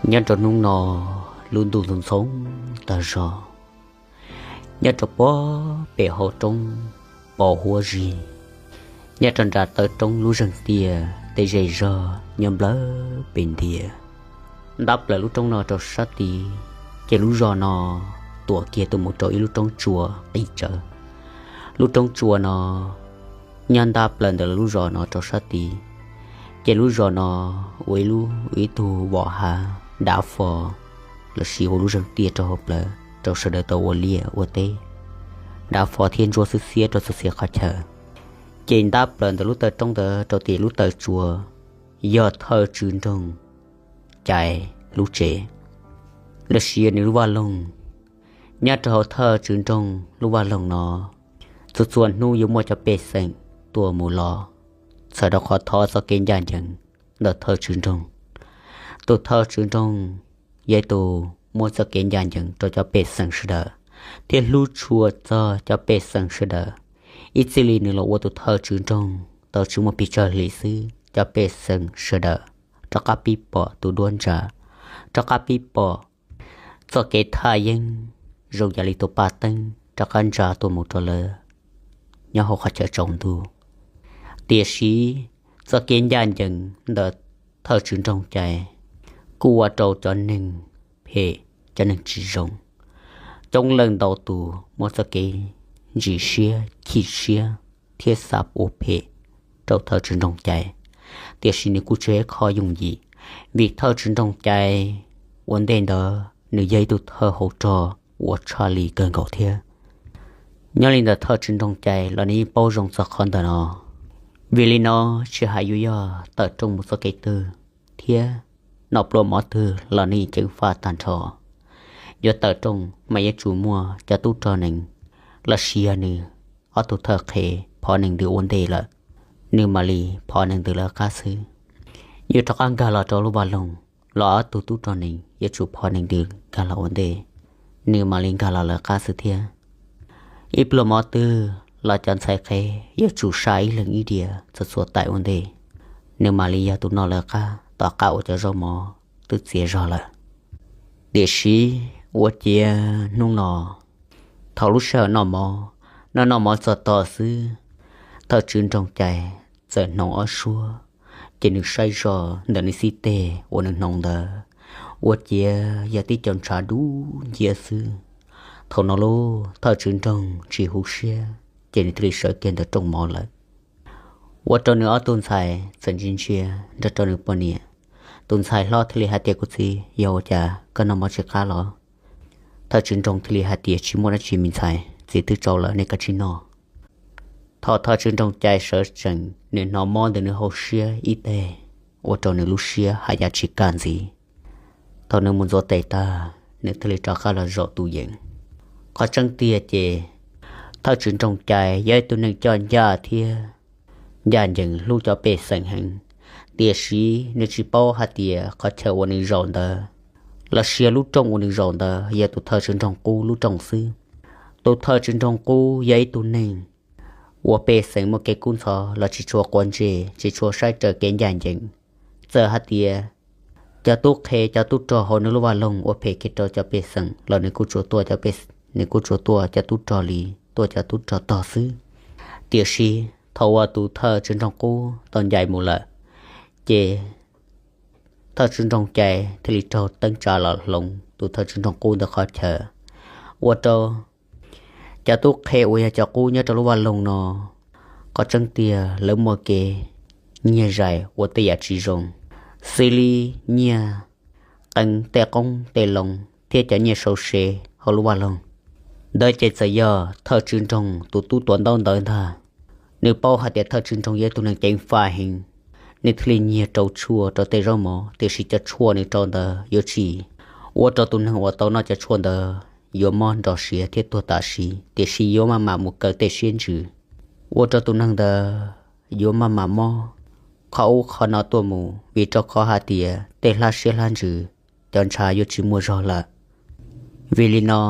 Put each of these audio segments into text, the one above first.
Nyob rau hnub no, lub ntuj ntxhov ntxhov tag zog, nyob rau puag pem hauv roob pos huab zig, nyob rau nram taw roob lub zeeg tiaj tej zej zog nyob nplawg pes ntiag. Ntab plaws lub roob no rau sab tid, ces lub zos no tuam kiag tuaj mus rau ib lub roob tsua qis tsawv. Lub roob tsua no nyob ntab plaws ntawm lub zos no rau sab tid, ces lub zos no ua ib lub, ib tug vom hav dav fo lossis ua lub zeeg tiaj rau hauv plawv rau sawv daws tau ua liaj ua teb, dav fo thiab ntsuab xwb xiab rau txhua txhia qhov chaw. Ces ntab plaws ntawm lub taw roob ntawd rau tim lub taw tsua yog thawj tswv nroog Cai lub tsev lossis yog nws lub vaj loog. Nyob rau hauv thawj tswv nroog lub vaj loog no, txhua txhua hnub yuav muaj cov pej xeem tuaj mus los txhawm rau qhov thov txoj kev ncaj ncees ntawm thawj tswv nroog. Tus thawj tswv nroog yog ib tug muab txoj kev ncaj ncees rau cov pej xeem sawv daws thiab hlub tshua txog cov pej xeem sawv daws. Ib txij li nws los ua tus thawj tswv nroog tau tsis muaj pes tsawg hlis xwb, cov pej xeem sawv daws rov qab pib pom tus duab ntsa, rov qab pib pom txoj kev thaj yeeb zoo yam li tus paj teeb rov qab ntsa tuaj mus rau lawv nyob hauv qhov chaw tsaus ntuj. Tiam sis txoj kev ncaj ncees ntawm thawj tswv nroog Cai kuj ua rau cov neeg phem, cov neeg tsis zoo, coob leej ntau tus muab txoj kev ntsim siab chim siab thiab xav ua phem rau thawj tswv nroog Cai. Tiam sis nws kuj tsis yog qhov yooj yim, vim thawj tswv nroog Cai ua ntej ntawd nws yog ib tug thawj hauv rog uas tshaj li kawg nkaus thiab. Nyob li ntawm thawj tswv nroog Cai los nws yeej paub zoo txog qhov ntawm no. Vim li no, tsis hais yuav yog tawm rooj mus txoj kev twg thiab noj pluas mov twg los nws ceev faj tag nrho. Yuav tawm rooj mas yuav tsum muaj cov tub rog nees lossis yog nws ob tug thawj qhev phov nees ntws ua ntej lawm, nws mam li phov nees ntws lawv qab xwb. Yuav rov qab nkag los rau lub vaj loog los ob tug tub rog nees yuav tsum phov nees ntws nkag los ua ntej, nws mam li nkag los lawv qab xwb thiab. Ib pluas mov twg los cov ntxhais qhev yuav tsum sa ib leeg ib diav txhua txhua taim ua ntej, nws mam li yog tus noj lawv qab tom qab uas cov zaub mov twb txias zog lawm. Tiam sis ua ciav hnub no, thaum lub sij hawm noj mov, noj noj mov txog tog xwb, thawj tswv nroog Cai txawm hnoos ob suab, ces nws saib zoj ntawm nws xib teg uas nws hnoos ntawd, ua ciav yog tib co ntshav dub nciab xwb. Thaum no lub thawj tswv nroog tsis huv siab, ces nws thiaj li sawv kiag ntawm rooj mov lawm. Ua rau nws ob tug ntxhais txawm ntsia ntsia nrog rau nws poj niam. Tus ntxhais hlob thiaj li hais tias, Kuv txiv, yog ua cas koj noj mov tsis qab los? Thawj tswv nroog thiaj li hais tias, Tsis muaj dab tsi me ntxhais, txiv twb tsau lawm, nej kav tsij noj. Thaum thawj tswv nroog Cai sawv tsees, nws hnov mob ntawm nws hauv siab ib teg, ua rau nws lub siab haj yam tsis kaj ntxiv. Thaum nws mus ntxuav tes tag, nws thiaj li rov qab los zaum tus yees. Qhov tseeb tiag ces thawj tswv nroog Cai yog ib tug neeg coj ncaj thiab ncaj ncees hlub cov pej xeem heev, tiam sis nws tsis paub hais tias qhov chaw uas nws zaum ntawd lossis lub rooj uas nws zaum ntawd yog tus thawj tswv nroog qub lub rooj xwb. Tus thawj tswv nroog qub yog ib tug neeg uas pej xeem muaj kev kub ntxhov los tsis tshua quav ntsej, tsis tshua saib raws kev ncaj ncees. Txawm hais tias cov tub qhe cov tub rog hauv nws lub vaj loog ua phem kiag rau cov pej xeem los nws kuj tsuas tuaj cov pej, nws kuj tsuas tuaj cov tub rog li, tuaj cov tub rog tog xwb. Tiam sis thaum uas tus thawj tswv nroog qub tau ncaim mus lawm, ces thawj tswv nroog Cai thiaj li raug teeb tsa los hloov tus thawj tswv nroog qub ntawd qhov chaw, ua rau cov tub qhe uas yog cov qub nyob rau lub vaj loog no, qhov tseeb tiag lawv muaj kev nyiag zais ua tej yam tsis zoo, xws li nyiag qee tej qoob tej loo thiab cov nyiaj sau se hauv lub vaj loog. Ntawd ces txawm yog thawj tswv nroog tus tub tuav ntaub ntawv ntag. Nws paub hais tias thawj tswv nroog yog ib tug neeg ceev faj heev, nws thiaj li nyiag rau tshuaj rau tej zaub mov, tiam sis cov tshuaj nws rau ntawd yuav tsis ua rau tus neeg uas tau noj cov tshuaj ntawd yuav mob nrov siav thiab tuag tam sim, tiam sis yuav maj mam mus kaw tej siab ntsws, ua rau tus neeg ntawd yuav maj mam mob qhov ub qhov no tuaj mus, vim rau qhov hais tias tej hlab siab hlab ntsws, cov ntshav yuav tsis muaj zog lawm. Vim li no,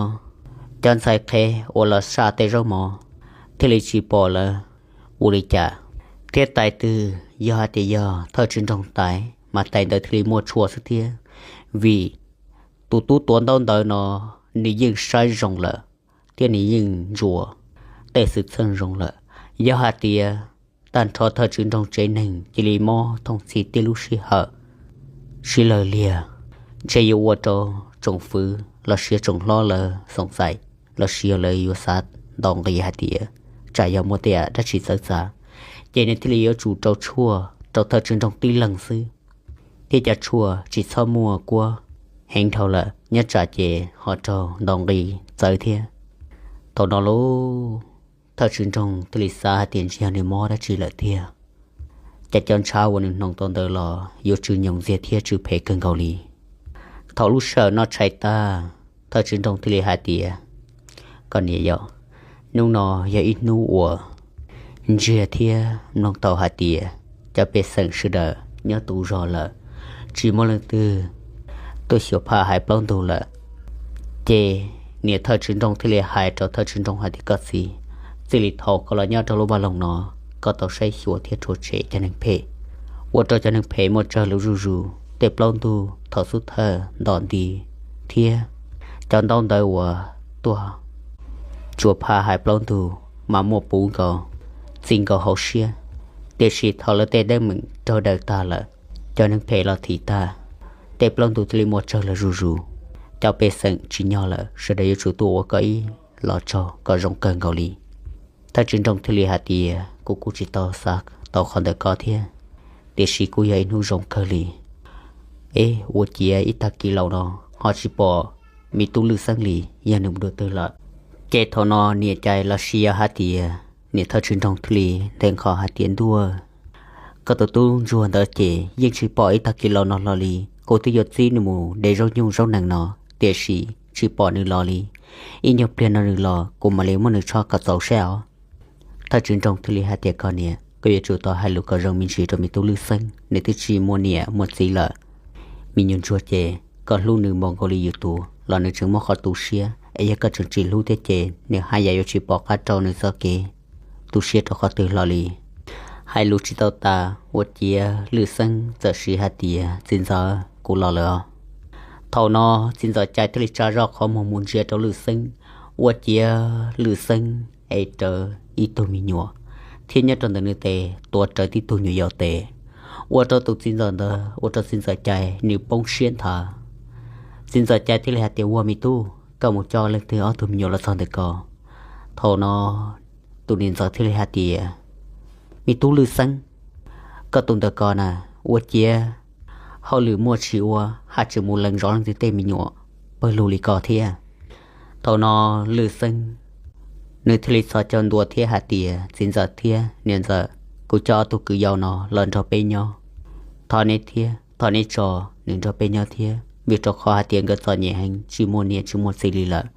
cov ntxhais qhev uas los saj tej zaub mov thiaj li tsis pom lawv ua li cas, thiab tais twg yog hais tias yog thawj tswv nroog tais mas tais ntawd thiaj li muaj tshuaj xwb thiab. vim tus tub tuav ntaub ntawv no nws yeej saib zoo lawm thiab nws yeej ntsuas tej xwm txheej zoo lawm. Yog hais tias tag nrho thawj tswv nroog tsev neeg cia li mob thooj txhij tib lub sij hawm sib lawg liag, ntshe yuav ua rau tsoom fwv los sis tsoom hlob lawv xoom xais los sis yog lawv yuav xav ntaus nqi hais tias tsam yog muaj tej yam dab tsi txawv txav, ces nws thiaj li yuav tsum rau tshuaj rau thawj tswv nroog tib leeg xwb, thiab cov tshuaj tsis txhob muaj kuab heev dhau lawm, nyob tsam ces ho raug ntaus nqi txawv thiab. Thaum no lauj, thawj tswv nroog thiaj li xav hais tias ntshe yog nws mob dab tsi lawm tiag. Ces cov ntshav uas nws hnoos tau ntawd los yuav tsw nyoos ntxiag thiab tsw phem kawg nkaus li. Thaum lub sij hawm noj tshais tag, thawj tswv nroog thiaj li hais tias, koj niam yom, hnub no yog ib hnub uas ntsiag thiab mloog tau hais tias cov pej xeem sawv daws nyob tus zog lawm, tsis muaj leej twg tuaj xyuas phaj hais plaub ntug lawm. Ces niam thawj tswv nroog thiaj li hais rau thawj tswv nroog hais tias, koj txiv, txij li thaum koj los nyob rau lub vaj loog no, koj tau saib xyuas thiab rhuav tshem cov neeg phem, ua rau cov neeg phem muaj tsawg lus zuj zus, tej plaub ntug thaum xub thawj ntom nti thiab cov ntaub ntawv uas tuaj tsuas phaj hais plaub ntug mas muaj puv nkaus, txi nkaus hauv siab. Tiam sis thaum lawv tej teeb meem raug daws tag lawm, cov neeg phem los thim tag, tej plaub ntug thiaj li muaj tsawg lus zuj zus. Cov pej xeem tsis nyob lawm, sawv daws yuav tsum tuaj ua koj ib los tsaug kom zoo kawg nkaus li. Thawj tswv nroog thiaj li hais tias, kuv kuj tsis tau xav tau qhov ntawm koj thiab, tiam sis kuj yog ib hnub zoo kawg li. Eb, ua ciav ib tag kis laus no ho tsis pom me tub Lwj Xeeb li, yog nws mus dua twg lawm? Ces thaum no niam cai los sis yog hais tias niam thawj tswv nroog thiaj li nthe nqho hais tias, ntuj, koj tus tub ntsuag ntawd ces yeej tsis pom ib tag kis laus no hlo li. Kuv twb yuav txib nws mus de zaub nyuj zaub nees no, tiam sis tsis pom nws los li. Ib nyuag pliag no nws los kuv mam li muab nws tshoj kom txaus seb os. Thawj tswv nroog thiaj li hais tias, koj niam, koj yuav tsum tau hais lus kom zoo me ntsis rau me tub Lwj Xeeb, nws twb tsis muaj niam muaj txiv lawm. Me nyuam ntsuag ces koj hlub nws npaum nkaus li yus tus los nws tseem muaj qhov tu siab, es yog koj tseem tsis hlub thiab ces nws haj yam yuav tsis pom qab rau nws txoj kev tu siab rau qhov twg hlo li. Hais lus tsis tau tas ua ciav Lwj Xeeb txawm siv hais tias, txiv ntxawm, kuv los lawm os. Thaum no txiv ntxawm Cai thiaj li tsa zoj qhov muag mus ntsia rau Lwj Xeeb, ua ciav Lwj Xeeb ev rawv ib tug me nyuam thiab nyob rau ntawm nws tes tuav rawv tib tug nyuam yaus tes, ua rau tus txiv ntxawm ntawd, ua rau txiv ntxawm Cai nws poob siab nthav. Txiv ntxawm Cai thiaj li hais tias, ua me tub, koj mus coj leej twg ob tug me nyuam los txog ntawm ko? Thaum no tus niam ntxawm thiaj li hais tias, me tub Lwj Xeeb, koj tus ntawm ko na, ua ciav hauj lwm muaj tsis ua haj tseem mus lees zov leej twg tej me nyuam pawg lug li ko thiab. Thaum no Lwj Xeeb nws thiaj li txhos caug ntua thiab hais tias, txiv ntxawm thiab niam ntxawm, kuv coj ob tug kwv yau no los nrog peb nyob. Thov neb thiab, thov neb tso nws nrog peb nyob thiab, vim rau qhov hais tias nkawd txom nyem heev, tsis muaj niam tsis muaj txiv li lawm.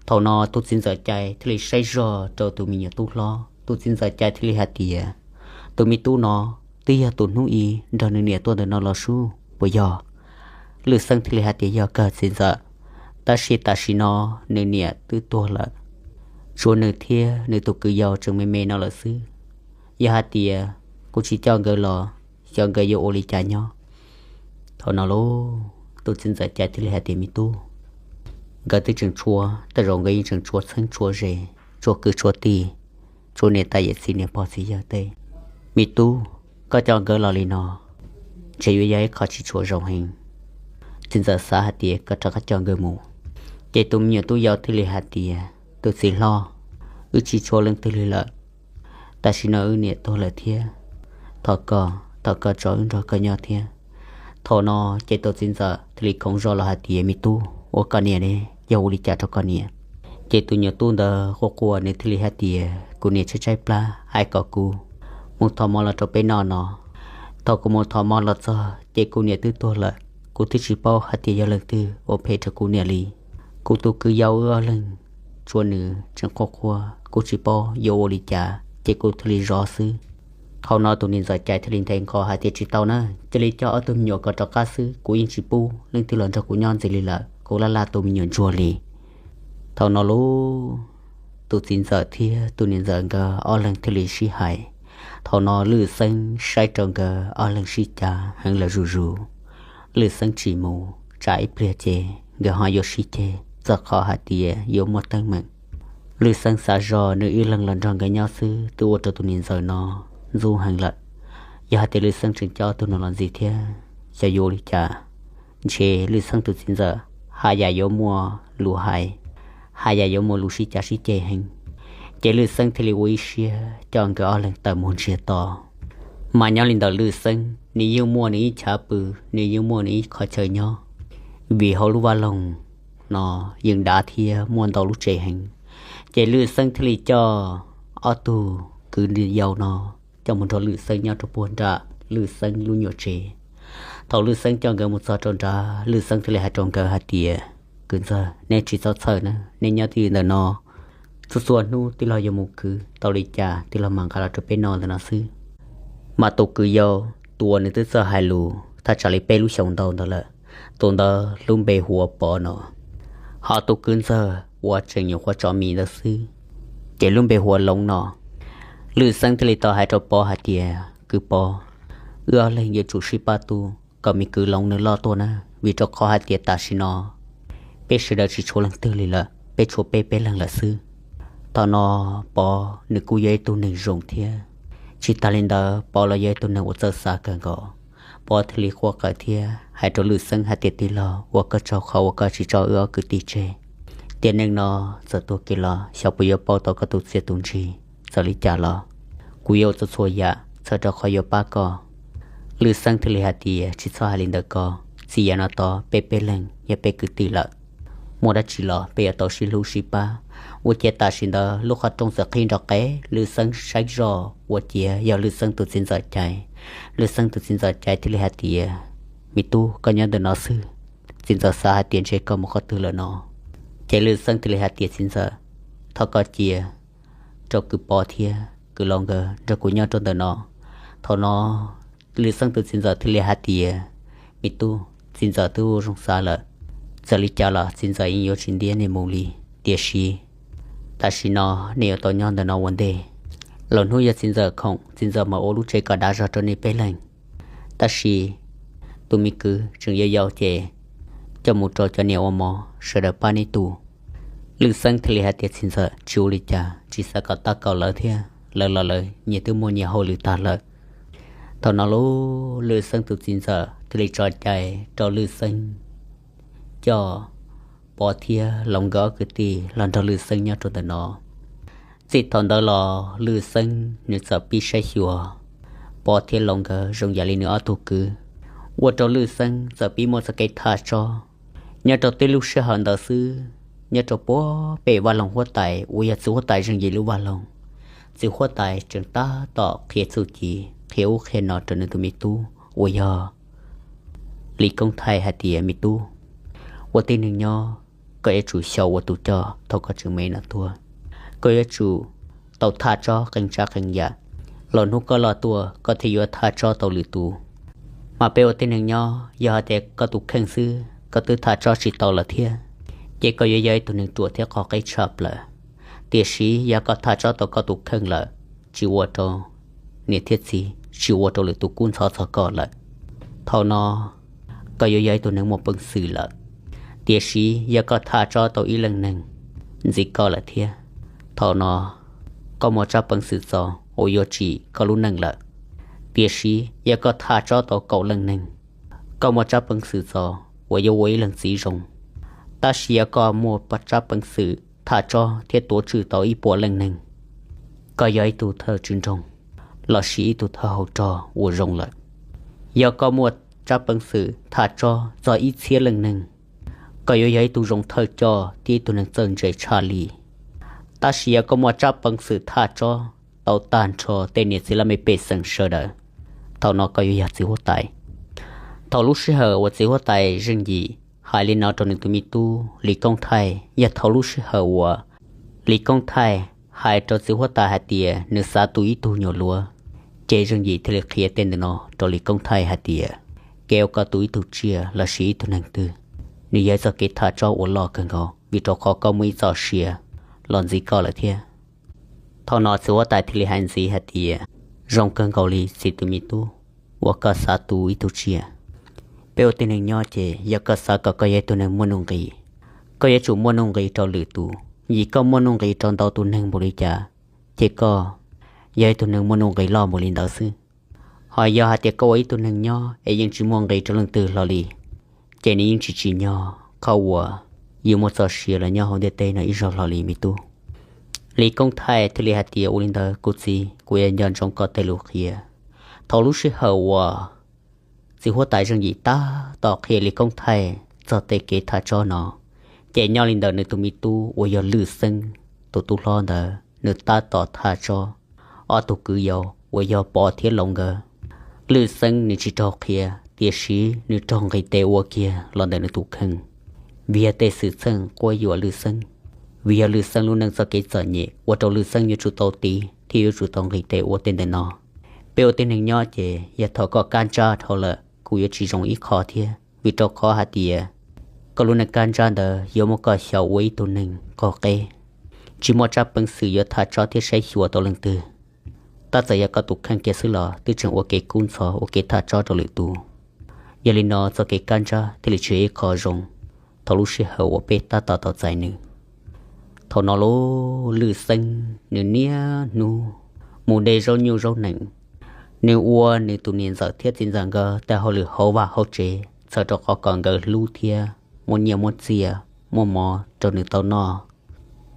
Thaum no tus txiv ntxawm Cai thiaj li saib zog rau tus me nyuam tub hlob, tus txiv ntxawm Cai thiaj li hais tias, tus me tub no twb yog tus hnub i nrog nws niam tuaj ntawm no los sub puas yog? Lwj Xeeb thiaj li hais tias, yog kawg txiv ntxawm, tab sis tam sim no nws niam twb tuag lawm, tshuav nws thiab nws tus kwv yau tseem me me no lawm xwb. Yog hais tias kuv tsis coj nkawd los, xyov nkawd yuav ua li cas nyob. Thaum no lauj, tus txiv ntxawm Cai thiaj li hais tias, me tub, nkawd twb tseem tshuav, tej zaum nkawd yeej tseem tshuav txheeb tshuav ze, tshuav kwv tshuav tij, tshuav niam tais yawm txiv niam pog txiv yawg tej. Me tub, koj coj nkawd los li no ntshe yuav yog ib qho tsis tshua zoo heev. Txiv ntxawm xav hais tias kom rov qab coj nkawd mus. Ces tus me nyuam tub yau thiaj li hais tias, tus txiv hlob, wb tsis tshuav leej twg li lawm, tam sim no wb niam tuag lawm thiab, thov koj, thov koj tso wb nrog koj nyob thiab. Thaum no ces tus txiv ntxawm thiaj li khoov zog los hais tias, me tub, ua koj niam ne, yog ua li cas rau koj niam? Ces tus nyuam tub ntawd quaj quaj nws thiaj li hais tias, kuv niam tshaib tshaib plab hais kom kuv mus thov mov los rau peb noj no. Thaum kuv mus thov mov los txog ces kuv niam twb tuag lawm, kuv twb tsis paub hais tias yog leej twg ua phem rau kuv niam li. Kuv tus kwv yau wb ob leeg tshuav nws tseem quaj quaj, kuv tsis paub yuav ua li cas ces kuv thiaj li zov xwb. Thaum no tus niam ntxawm Cai thiaj li nthe nqho hais tias, tsis tau na, cia li coj ob tug me nyuam ko rov qab xwb, kuv yeej tsis pub leej twg los nrog kuv nyob ntxiv li lawm, kuv laj laj tus me nyuam ntsuag li. Thaum no lauj, tus txiv ntxawm thiab tus niam ntxawm nkawd ob leeg thiaj li sib hais. Thaum no Lwj Xeeb saib rau nkawd ob leeg sib cav heev lawm zuj zus. Lwj Xeeb tsis mus, tsam ib pliag ces nkawd ho yuav sib ceg txog qhov hais tias yuav muaj teeb meem. Lwj Xeeb xav zog nws ib leeg los nrog nkawd nyob xwb twb ua rau tus niam ntxawm no ntxub heev lawm. Yog hais tias Lwj Xeeb tseem coj ob tug no los ntxiv thiab, xyov yuav ua li cas, ntshe Lwj Xeeb tus txiv ntxawm haj yam yuav muaj lus hais, haj yam yuav muaj lus sib cav sib ceg heev. Ces Lwj Xeeb thiaj li ua ib siab coj nkawd ob leeg tawm mus ntsiag to. Mas nyob li ntawm Lwj Xeeb, nws yeej muaj nws ib chav pw, nws yeej muaj nws ib qhov chaw nyob, vim hauv lub vaj loog no yeej dav thiab muaj ntau lub tsev heev. Ces Lwj Xeeb thiaj li coj ob tug kwv yau no coj mus nrog Lwj Xeeb nyob rau puag nram Lwj Xeeb lub nyuam tsev. Thaum Lwj Xeeb coj nkawd mus txog rau nrad, Lwj Xeeb thiaj li hais rau nkawd hais tias, kwv ntxawg, neb tsis txhob txhawj na, neb nyob twj ywm ntawm no, txhua txhua hnub tij laug yuav mus khwv tau li cas tij laug mam nqa los rau peb noj ntawm no xwb. Mas tus kwv yau, tus uas nws twb txawj hais lus thaj tsam li peb lub xyoos ntau ntawd lawm, tus ntawd lub npe hu ua Pov no. Ho tus kwv ntxawg uas tseem nyuam qhuav tso mis ntawd xwb, ces lub npe hu ua Loov no. Lwj Xeeb thiaj li tau hais rau Pov hais tias, kwv Pov, wb ob leeg yuav tsum sib pab tu kom me kwv Loov nws loj tuaj na, vim rau qhov hais tias tam sim no peb sawv daws tsis tshuav leej twg li lawm, peb tshuav peb peb leeg lawm xwb. Thaum no Pov nws kuj yog ib tug neeg zoo thiab, tsis tas li ntawd Pov los yog ib tug neeg uas txawj xav kawg nkaus. Pov thiaj li quaj qw thiab hais rau Lwj Xeeb hais tias, tij laug, ua koj tsaug qhov uas koj tsis tso wb ob kwv tij tseg. Tiam neej no txawm tuag kiag los xyov puas yuav pauj tau koj tus txiaj tus ntsig. Txawm li cas los kuv yuav ua txhua txhua yam txhawm rau qhov yuav pab koj. Lwj Xeeb thiaj li hais tias, tsis txhob hais li ntawd ko, txij yav no tod peb peb leeg yog peb kwv tij lawm, muaj dab tsi los peb yuav tau sib hlub sib pab. Ua ciav tam sim ntawd lub qhov rooj txawm qhib nrov qees, Lwj Xeeb saib zoj ua ciav yog Lwj Xeeb tus txiv ntxawm Caiv. Lwj Xeeb tus txiv ntxawm Caiv thiaj li hais tias, me tub, koj nyob ntawm no xwb, txiv ntxawm xav hais tias ntshe koj mus qhov twg lawm no. Ces Lwj Xeeb thiaj li hais tias, txiv ntxawm, thov koj cia rau kwv Pov thiab kwv Loov nkawd nrog kuv nyob rau ntawm no. Thaum no Lwj Xeeb tus txiv ntxawm thiaj li hais tias, me tub, txiv ntxawm twb ua zoo xav lawm, txawm li cas los txiv ntxawm yeej yuav tsis ntiab nej mus li. Tiam sis tam sim no nej yuav tau nyob ntawm no ua ntej. Lwm hnub yog txiv ntxawm khoom, txiv ntxawm mam ua lub tsev kom dav zog rau nej peb leeg. Tab sis tus me kwv tseem yau yau ces coj mus rau cov niam ua mov sawv daws pab neb tu. Lwj Xeeb thiaj li hais tias, txiv ntxawm, tsis ua li cas, tsis xav kom tab kaum lawv thiab, lawv los lawv nyias twb muaj nyias hauj lwm tag lawm. Thaum no lub Lwj Xeeb tus txiv ntxawm thiaj li tso cai rau Lwj Xeeb coj Pov thiab Loov nkawd ob kwv tij los nrog Lwj Xeeb nyob rau ntawm no. Txij thaum ntawd los Lwj Xeeb nws txawm pib saib xyuas Pov thiab Loov nkawd zoo yam li nws ob tug kwv, ua rau Lwj Xeeb txawm pib muaj txoj kev tham tsob. Nyob rau tib lub sij hawm ntawd xwb, nyob rau puag pem vaj loog huab tais uas yog txiv huab tais Zeej Yim lub vaj loog, txiv huab tais tseem tab tom qhia txuj ci, qhia ub qhia no rau nws tus me tub uas yog Lis Koob Thaij hais tias, me tub, ua tib neeg nyob koj yuav tsum xyaum ua tus coj thaum koj tseem me no tuag. Koj yuav tsum tau tham tsob qee tsav qee yam, los hnub koj loj tuaj koj thiaj yuav tham tsob tau lwm tus. Mas peb ua tib neeg nyob yog hais tias koj tus kheej xwb koj twb tham tsob tsis tau lawm thiab, ces koj yuav yog ib tug neeg ruam thiab qhov qeb tshaj plaws. Tiam sis yog koj tham tsob tau koj tus kheej lawm, tsis ua rau niam thiab txiv, tsis ua rau lwm tus kub ntxhov txog koj lawm, thaum no koj yuav yog ib tug neeg muaj peev xwm lawm. Tiam sis yog koj tham tsob tau ib leej neeg ntxiv koj lawm thiab, thaum no koj muaj tsab peev xwm txaus uas yuav tsim koj lub neej lawm. Tiam sis yog koj tham tsob tau kaum leej neeg, koj muaj tsab peev xwm txaus uas yuav ua ib leej txiv zoo. Tab sis yog koj muaj tsab peev xwm tham tsob thiab tuav tswj tau ib puas leej neeg, koj yog ib tug thawj tswj nroog lossis ib tug thawj hauv rog uas zoo lawm. Yog koj muaj tsab peev xwm tham tsob txog ib txhiab leej neeg, koj yuav yog ib tug zoo thawj coj thiab ib tug neeg txawj ntse tshaj li. Tab sis yog koj muaj tsab peev xwm tham tsob tau tag nrho tej niam txiv laj mej pej xeem sawv daws, thaum no koj yuav yog txiv huab tais. Thaum lub sij hawm uas txiv huab tais Zeej Yim hais li no rau nws tus me tub Lis Koob Thaij yog thaum lub sij hawm uas Lis Koob Thaij hais rau txiv huab tais hais tias nws xav tu ib tug nyuam luav, ces Zeej Yim thiaj li qhia tej ntawm no rau Lis Koob Thaij hais tias, kev uas koj tu ib tug tsiaj lossis ib tug neeg twg, nws yog ib txoj kev tham tsob uas loj kawg nkaus, vim rau qhov koj muaj ib txoj sia los ntxiv koj lawm thiab. Thaum no txiv huab tais thiaj li hais ntxiv hais tias, zoo kawg nkaus li txiv tus me tub uas koj xav tu ib tug tsiaj. Peb ua tib neeg nyob ces yog koj xav kom koj yog ib tug neeg muaj nuj nqis, koj yuav tsum muaj nuj nqis rau lwm tus. Vim koj muaj nuj nqis rau ntau tus neeg npaum li cas, ces koj yog ib tug neeg muaj nuj nqis loj npaum li ntawd xwb. Ho yog hais tias koj ua ib tug neeg nyob es yeej tsis muaj nqis rau leej twg hlo li, ces nws yeej tsis tsim nyog qhov uas yus muaj txoj sia los nyob hauv ntiaj teb no ib zaug hlo li me tub. Lis Koob Thaij thiaj li hais tias, ua li ntawd kuv txiv, kuv yuav nco ntsoov koj tej lus qhia. Thaum lub sij hawm uas txiv huab tais Zeej Yim tab tom qhia Lis Koob Thaij txog tej kev thaj tsob no, ces nyob li ntawm nws tus me tub uas yog Lwj Xeeb, tus tub hlob ntawd nws tab tom thaj tsob. Ob tug kwv yau uas yog Pov thiab Loov nkawd, Lwj Xeeb nws tsis raug qhia, tiam sis nws raug nqis tes ua kiag los ntawm nws tus kheej. Vim yog tej xwm txheej quab yuam Lwj Xeeb, vim yog Lwj Xeeb lub neej txoj kev txom nyem ua rau Lwj Xeeb yuav tsum tau tiv thiab yuav tsum tau nqis tes ua tej ntawm no. Peb ua tib neeg nyob ces yog thaum koj kab ntsab dhau lawm kuv yuav tsis zoo ib qho thiab, vim rau qhov hais tias koj lub neej kab ntsab ntawd yuav muab koj xyaum ua ib tug neeg qaug qeb, tsis muaj tsab peev xwm yuav thaj tsob thiab saib xyuas tau leej twg. Tab txawm yog koj tus kheej kiag xwb los twb tseem ua kev kub ntxhov ua kev thaj tsob rau lwm tus. Yog li no txoj kev kab ntsab thiaj li tsis yog ib qho zoo thaum lub sij hawm uas peb tab tom tau txais nws. Thaum no lub Lwj Xeeb nws niaj hnub mus de zaub nyuj zaub nees, nws ua nws tus niam ntxawm thiab txiv ntxawm nkawd tej hauj lwm hauv vaj hauv tsev txhawm rau qhov kom nkawd hlub thiab muab nyiaj muab txiaj muab mov rau nws tau noj.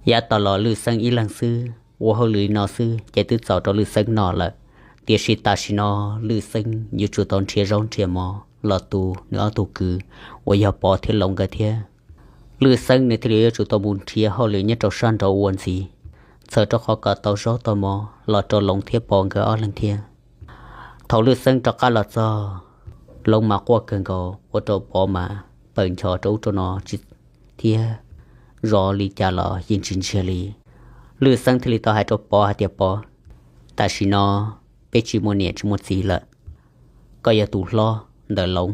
Yav tas los Lwj Xeeb ib leeg xwb ua hauj lwm li no xwb ces twb txaus rau Lwj Xeeb noj lawm. Tiam sis tam sim no Lwj Xeeb yuav tsum tau nrhiav zaub nrhiav mov los tu nws ob tug kwv uas yog Pov thiab Loov nkawd thiab. Lwj Xeeb nws thiaj li yuav tsum tau mus nrhiav hauj lwm nyob rau sab nraud ua ntxiv, txhawm rau qhov kom tau zaub tau mov los rau Loov thiab Pov nkawd ob leeg thiab. Thaum Lwj Xeeb rov qab los txog, Loov mas quaj kawg nkaus ua rau Pov mas pawm ncho rau ub rau no tsis, thiab zov li cas los yeej tsis ntsiag li. Lwj Xeeb thiaj li tau hais rau Pov hais tias, Pov, tam sim no peb tsis muaj niam tsis muaj txiv lawm. Koj yog tus hlob ntawm Loov,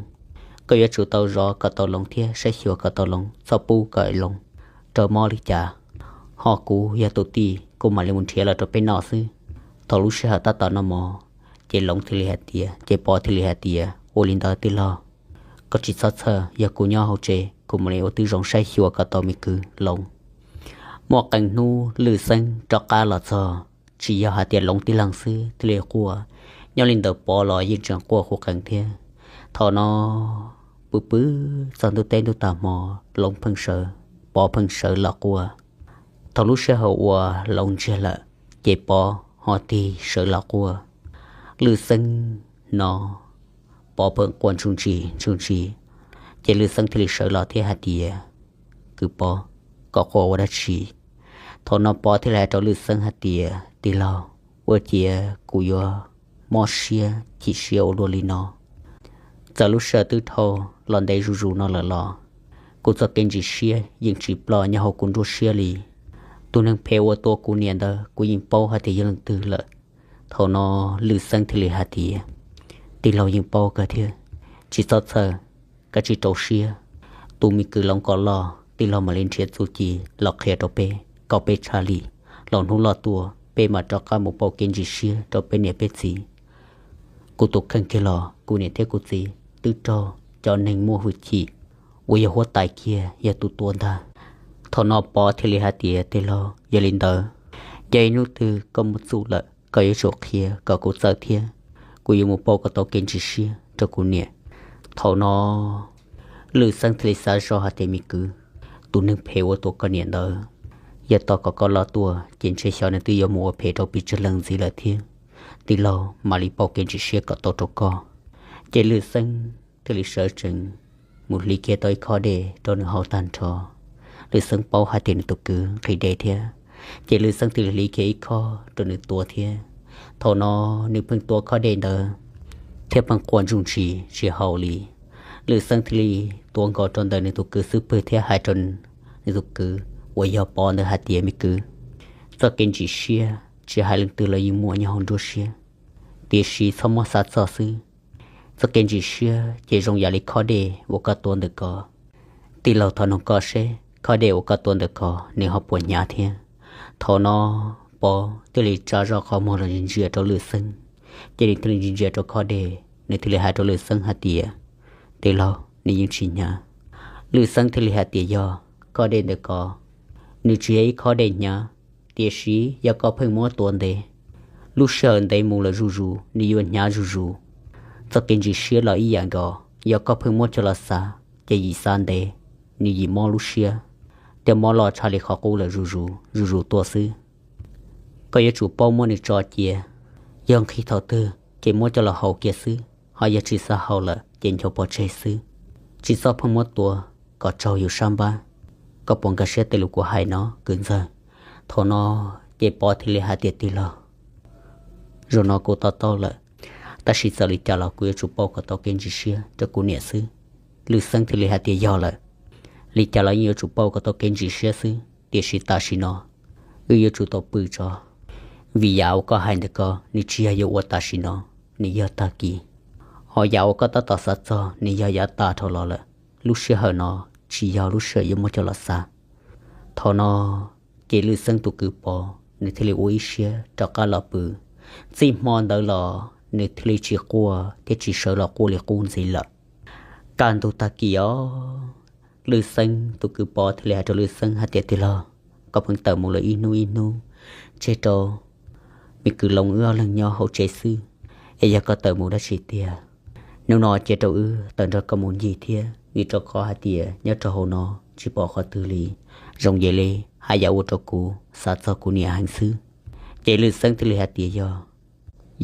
koj yuav tsum tau zov kom tau Loov thiab saib xyuas kom tau Loov, txhob pub kom Loov raug mob li cas. Ho kuv yog tus tij, kuv mam li mus nrhiav los rau peb noj xwb. Thaum lub sij hawm tab tom noj mov, ces Loov thiaj li hais tias, ces Pov thiaj li hais tias, ua li ntawd tij laug, koj tsis txhob txhawj, yog kuv nyob hauv tsev kuv mam li ua tib zoo saib xyuas kom tau me kwv Loov. Muaj qee hnub Lwj Xeeb rov qab los txog, tsis yog hais tias Loov tib leeg xwb thiaj li quaj, nyob li ntawm Pov los yeej tseem quaj quj qees thiab. Thaum no pw pw txog ntuj teb ntuj tag hmo, Loov pheej sawv, Pov pheej sawv los quaj. Thaum lub sij hawm uas Loov ntsiag lawm, ces Pov ho tig sawv los quaj. Lwj Xeeb no, Pov pheej quaj ntsuj ntsis ntsuj ntsis, ces Lwj Xeeb thiaj li sawv los thiab hais tias, kwv Pov, koj quaj ua dab tsi? Thaum no Pov thiaj li hais rau Lwj Xeeb hais tias, tij laug, ua ciav kuv yuav mob siab chim siab ua luaj li no. Txawm lub sij hawm twb dhau los ntev zuj zus no lawm los kuv txoj kev ntsis siab yeej tsis ploj nyob hauv kuv nruab siab li. Tus neeg phem uas tua kuv niam ntawd kuv yeej paub hais tias yog leej twg lawm. Thaum no Lwj Xeeb thiaj li hais tias, tij laug yeej paub kawg thiab, tsis txhob txhawj, koj cia li rau siab. Tu me kwv Loov kom loj, tij laug mam li nrhiav txuj ci los qhia rau peb kom peb tshaj li, los hnub loj tuaj peb mam rov qab mus pauj kev ntsis siab rau peb niam peb txiv. Kuv tus kheej kiag los kuv niam thiab kuv txiv twb raug cov neeg muaj hwj chim uas yog huab tais kiag yog tus tua ntag. Thaum no Pov thiaj li hais tias, tij laug, yog li ntawd, yog ib hnub twg koj muaj txuj lawm koj yuav tsum qhia kom kuv txawj thiab, kuv yuav mus pauj kom tau kev ntsis siab rau kuv niam. Thaum no Lwj Xeeb thiaj li xav zoj hais tias, me kwv, tus neeg phem uas tua koj niam ntawd, yog tos kom koj loj tuaj ces ntshe xyov nws twb yuav mus ua phem rau pes tsawg leej ntxiv lawm thiab. Tij laug mam li pauj kev ntsis siab kom tau rau koj. Ces Lwj Xeeb thiaj li sawv tsees mus hliv kiag tau ib khob dej rau nws haus tag nrho. Lwj Xeeb paub hais tias nws tus kwv nqhis dej thiab, ces Lwj Xeeb thiaj li hliv kiag ib khob rau nws tua thiab. Thaum no nws pheej tua khob dej ntawd thiab pheej quaj ntsuj ntsis tsis haus li. Lwj Xeeb thiaj li tuav nkaus rau ntawm nws tus kwv xub pwg thiab hais rau nws tus kwv uas yog Pov ntawd hais tias, me kwv, txoj kev ntsis siab tsis hais leej twg los yeej muaj nyob hauv nruab siab, tiam sis txhob muab xav txog xwb. Txoj kev ntsis siab ces zoo yam li khob dej uas koj tua ntawm ko. Tij laug thov noog koj seb khob dej uas koj tua ntawm ko nws ho puas hnyav thiab? Thaum no Pov thiaj li tsa zoj qhov muag los ntsia ntsia rau Lwj Xeeb, ces nws thiaj li ntsia ntsia rau khob dej, nws thiaj li hais rau Lwj Xeeb hais tias, Tij laug, nws yeej tsis hnyav. Lwj Xeeb thiaj li hais tias, Yog khob dej ntawm ko, nws tsis yog ib khob dej hnyav, tiam sis yog koj pheej muab tua ntev, lub sij hawm ntev mus lawm zuj zus nws yuav hnyav zuj zus. Txoj kev ntsis siab los ib yam nkaus, yog koj pheej muab coj los xav ces yim xav ntev, nws yim mob lub siab, thiab mob loj tshaj li qhov qub lawm zuj zus zuj zus tuaj xwb. Koj yuav tsum paub muab nws tso cia, yog nqhis thaum twg ces muab coj los haus kiag xwb, ho yog tsis xav haus lawm ces ncho pov tseg xwb, tsis txhob pheej muab tua kom raug yus sab npab. Koj puas nkag siab tej lus kuv hais no kwv ntxawg? Thaum no ces Pov thiaj li hais tias, Tij laug, zaum no kuv to taub lawm, tab sis txawm li cas los kuv yuav tsum pauj kom tau kev ntsis siab rau kuv niam xwb. Lwj Xeeb thiaj li hais tias, Yog lawm, li cas los yeej yuav tsum pauj kom tau kev ntsis siab xwb, tiam sis tam sim no wb yuav tsum tau pw tso, vim yam uas koj hais ntawm ko nws tsis yog yuav ua tam sim no, nws yog tag kis. Ho yam uas koj tab tom xav txog nws yog yav tas dhau los lawm, lub sij hawm no tsis yog lub sij hawm yuav muab coj los xav. Thaum no ces Lwj Xeeb tus kwv Pov nws thiaj li ua ib siab rov qab los pw. Txij hmo ntawd los nws thiaj li tsis quaj thiab tsis sawv los quaj li qub ntxiv lawm. Kaj ntug tag kis os, Lwj Xeeb tus kwv Pov thiaj li hais rau Lwj Xeeb hais tias, Tij laug, koj pheej tawm mus lawm ib hnub ib hnub, tseg rau me kwv Loo wb ob leeg nyob hauv tsev xwb, es yog koj tawm mus dab tsi tiag? Hnub no cia rau wb tawm nrog koj mus ncig thiab, vim rau qhov hais tias nyob rau hauv no tsis pom qhov twg li, zoo yam li haj yam ua rau kuv xav txog kuv niam heev xwb. Ces Lwj Xeeb thiaj li hais tias,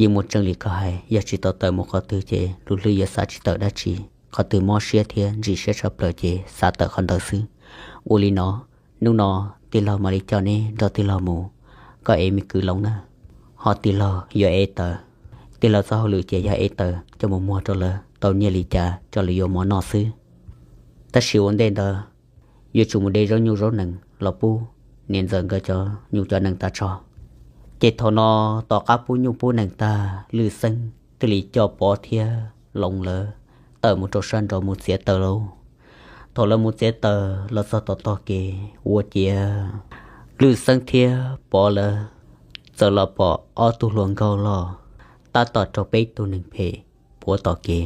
Yog yeej muaj tseeb li koj hais, yog tsis tau tawm mus qhov twg ces lub hlwb yuav xav tsis tawm dab tsi. Qhov twg mob siab thiab ntsim siab tshaj plaws ces xav tawm qhov ntawd xwb. Ua li no, hnub no tij laug mam li coj neb nrog tij laug mus, koj ev me kwv Loo na, ho tij laug yuav ev taws. Tij laug txoj hauj lwm ces yog ev taws coj mus muag rau lawv tau nyiaj li cas rau lawv yuav mov noj xwb. Tab sis ua ntej ntawd yuav tsum mus de zaub nyuj zaub nees los pub niam ntxawm nkawd cov nyuj cov nees tas tso. Ces thaum no tom qab pub nyuj pub nees tag, Lwj Xeeb thiaj li coj Pov thiab Loo lawv tawm mus rau sab nraud mus txiav taws lauj. Thaum lawv mus txiav taws los txog tom tog kev ua ciav, Lwj Xeeb thiab Pov lawv txawm los pom ob tug hluas nkauj loj tab tom raug peb tug neeg phem puav tom kev.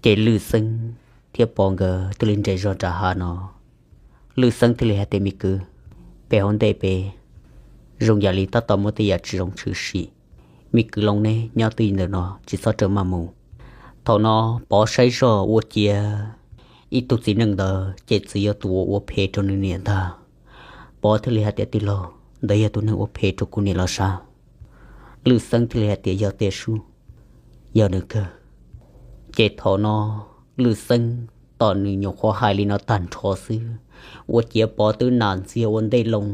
Ces Lwj Xeeb thiab Pov nkawd thiaj li nres zog nram hav no. Lwj Xeeb thiaj li hais tias, Me kwv, pem hauv ntej pem zoo yam li tab tom muaj tej yam tsis zoo tshwm sim. Me kwv Loo neb nyob twj ywm ntawm no tsis txhob rawm maj mus. Thaum no Pov saib zoj ua ciav ib tug txiv neej ntawd ces txawm yog tus uas ua phem rau nws niam ntag. Pov thiaj li hais tias, Tij laug, ntawd yog tus neeg ua phem rau kuv niam los sav? Lwj Xeeb thiaj li hais tias, Yog tiag sub, yog nws kawg. Ces thaum no Lwj Xeeb tos nws nyuam qhuav hais li no tag nrho xwb, ua ciav Pov twb nam ntxiag ua ntej loo.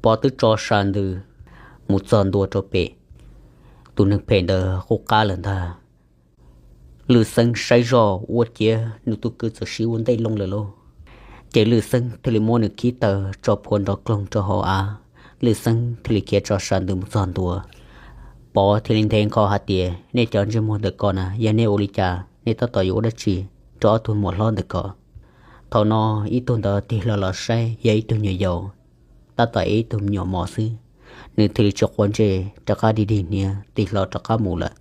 Pov twb tso sa ntws mus txog ntua rau pem tus neeg phem ntawd qub qab lawm ntag. Lwj Xeeb saib zoj ua ciav nws tus kwv txawm siv ua ntej loo lawm lauj. Ces Lwj Xeeb thiaj li muab nws khib taws tso phua nrov kloog rau hauv av. Lwj Xeeb thiaj li khiav tso sa ntws mus txog ntua. Pov thiaj li nthe nkho hais tias, Nej cov ntsej muag ntawm ko na, yog nej ua li cas, nej tab tom yuav ua dab tsi rau ob tug muam hlob ntawm ko? Thaum no ib tug ntawd tig hlo los saib yog ib tug nyuam yaus tab tom ev ib tug me nyuam mos xwb. Nws thiaj li tsis quav ntsej, rov qab dig dig hniav tig hlo rov qab mus lawm.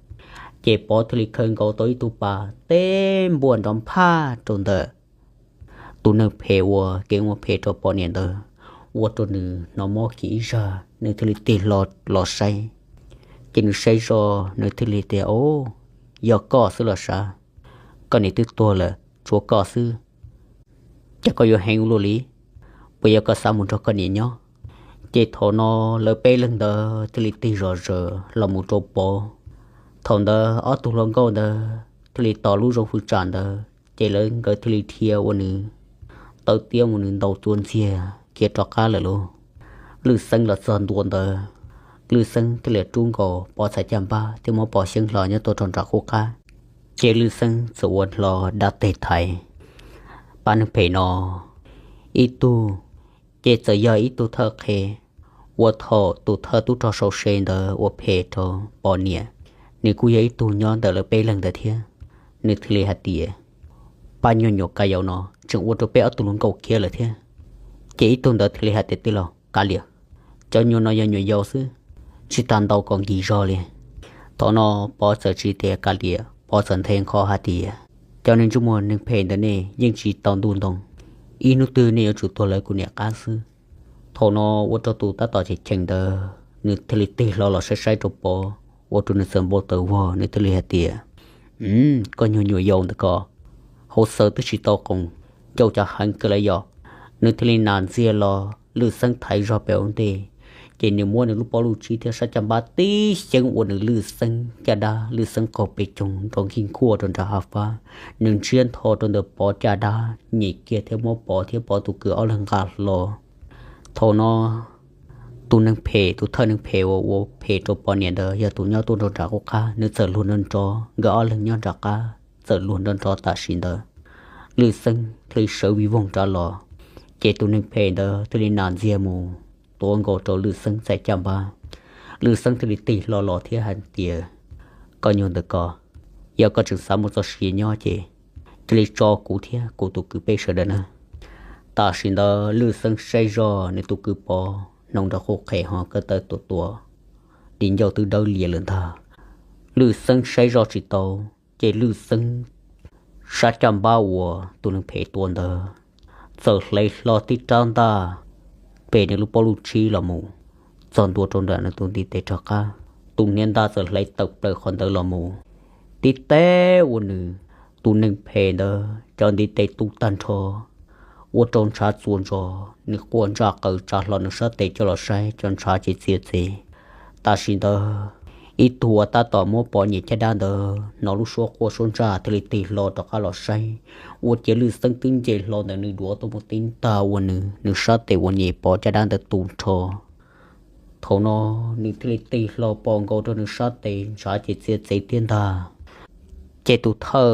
Ces Pov thiaj li khaws nkaus tau ib tug pas teb npuaj nrov nphaj rau ntawm tus neeg phem uas kev ua phem rau Pov niam ntawd, ua rau nws hnov mob kiag ib zag, nws thiaj li tig hlo los saib. Ces nws saib zoj nws thiaj li tias, Au, yog koj xwb los sav? Koj niam twb tuag lawm tshuav koj xwb, cas koj yuav heev ua luaj li? Puas yog koj xav mus nrog koj niam nyob? Ces thaum no lawv peb leeg ntawd thiaj li tig zom zaws los mus rau Pov. Thaum ntawd ob tug hluas nkauj ntawd thiaj li tos lub zoo fwj tsam ntawd, ces lawv nkawd thiaj li dhia ua nws taw tiab mus nws ntaus cua ntxiag khiav rov qab lawm lauj. Lwj Xeeb los txog ntua ntawd, Lwj Xeeb thiaj li rub nkaus Pov txhais caj npab thiab muab Pov xyeeb hlo nyob tuaj rau nram qub qab. Ces Lwj Xeeb txawm ua hlo dab teg thaiv pab neeg phem no. Ib tug ces txawm yog ib tug thawj qhe uas thaum tus thawj tub rog sau se ntawd ua phem rau Pov niam, nws kuj yog ib tug nyob ntawm lawv peb leeg ntawd thiab. Nws thiaj li hais tias, Pab nyuag nyuam ka yau no tseem ua rau peb ob tug hluas nkauj khiav lawm thiab. Ces ib tug ntawd thiaj li hais tias, Tij laug, kav liam, cov nyuag no yog nyuam yaus xwb, tsis tas ntaus kom nkig zog li. Thaum no Pov txawm tsis tias kav liam, Pov txawm nthe nkho hais tias, Cov neeg ntsej muag neeg phem ntawm nej yeej tsis tau ntuj ntoo, ib hnub twg nej yuav tsum tuag lawv kuv niam qab xwb. Thaum no ua rau tus tab tom cheem cheem ntawd nws thiaj li tig hlo los saib saib rau Pov, ua rau nws txawm npau taws vog, nws thiaj li hais tias, Koj nyuag nyuam yaus ntawm ko, hauv xaws twb tsis tau qoos, ncauj cas heev kawg li yom. Nws thiaj li nas ntxiag los Lwj Xeeb thaiv zog pem ua ntej, ces nws muab nws lub pob lub tsib thiab sab caj npab tib xyeeb ua nws Lwj Xeeb caj dab, Lwj Xeeb qaug pes coog nrov nkig nkuaj rau nram hav fab. Nws ntsiab ntho rau ntawm Pov caj dab, nyem kiag thiab muab Pov thiab Pov tus kwv ob leeg nqa hlo. Thaum no tus neeg phem, tus thawj neeg phem uas ua phem rau Pov niam ntawd yog tus nyob tuaj nram qub qab, nws txawm luag nrov nrov, nkawd ob leeg nyob nram qab txawm luag nrov nrov tam sim ntawd. Lwj Xeeb thiaj li sawv vij voog rov los, ces tus neeg phem ntawd thiaj li nas ntxiag mus tuav nkaus rau Lwj Xeeb txhais caj npab. Lwj Xeeb thiaj li tig hlo los thiab hais tias, Koj nyuag ntawm ko, yog koj tseem xav muaj txoj sia nyob ces cia li tso kuv thiab kuv tus kwv peb sawv daws na. Tam sim ntawd Lwj Xeeb saib zoj nws tus kwv Pov hnoos nrog qhuj qhem ho ko taw tua tua, di ncauj twb dawb lias lawm ntag. Lwj Xeeb saib zoj tsis tau, ces Lwj Xeeb sab caj npab uas tus neeg phem tua ntawd txawm hlais hlo tib rab ntaj pem nws lub pob lub tsib los mus txog ntua rau nram nws tus ntiv tes rov qab. Tus hniav ntaj txawm hlais tawm plaws qhov ntawd los mus, tib teb ua nws tus neeg phem ntawd cov ntiv tes tu tag nrho, ua rau ntshav txuas ntsos, nws quaj ntsaj qaws tsa hlo nws sab tes coj los saib cov ntshav ces txiav txev. Tam sim ntawd ib tug uas tab tom muab Pov niam caj dab ntawd hnov lub suab quaj suab ntsaj thiaj li tig hlo rov qab los saib, ua ciav Lwj Xeeb twb nce hlo ntawm nws duav tuaj mus tib ntag ua nws, nws sab tes uas niam Pov caj dab ntawd tu nrho. Thaum no nws thiaj li tig hlo pom nkaus rau nws sab tes ntshav ces txiav txev thiab ntag. Ces tus thawj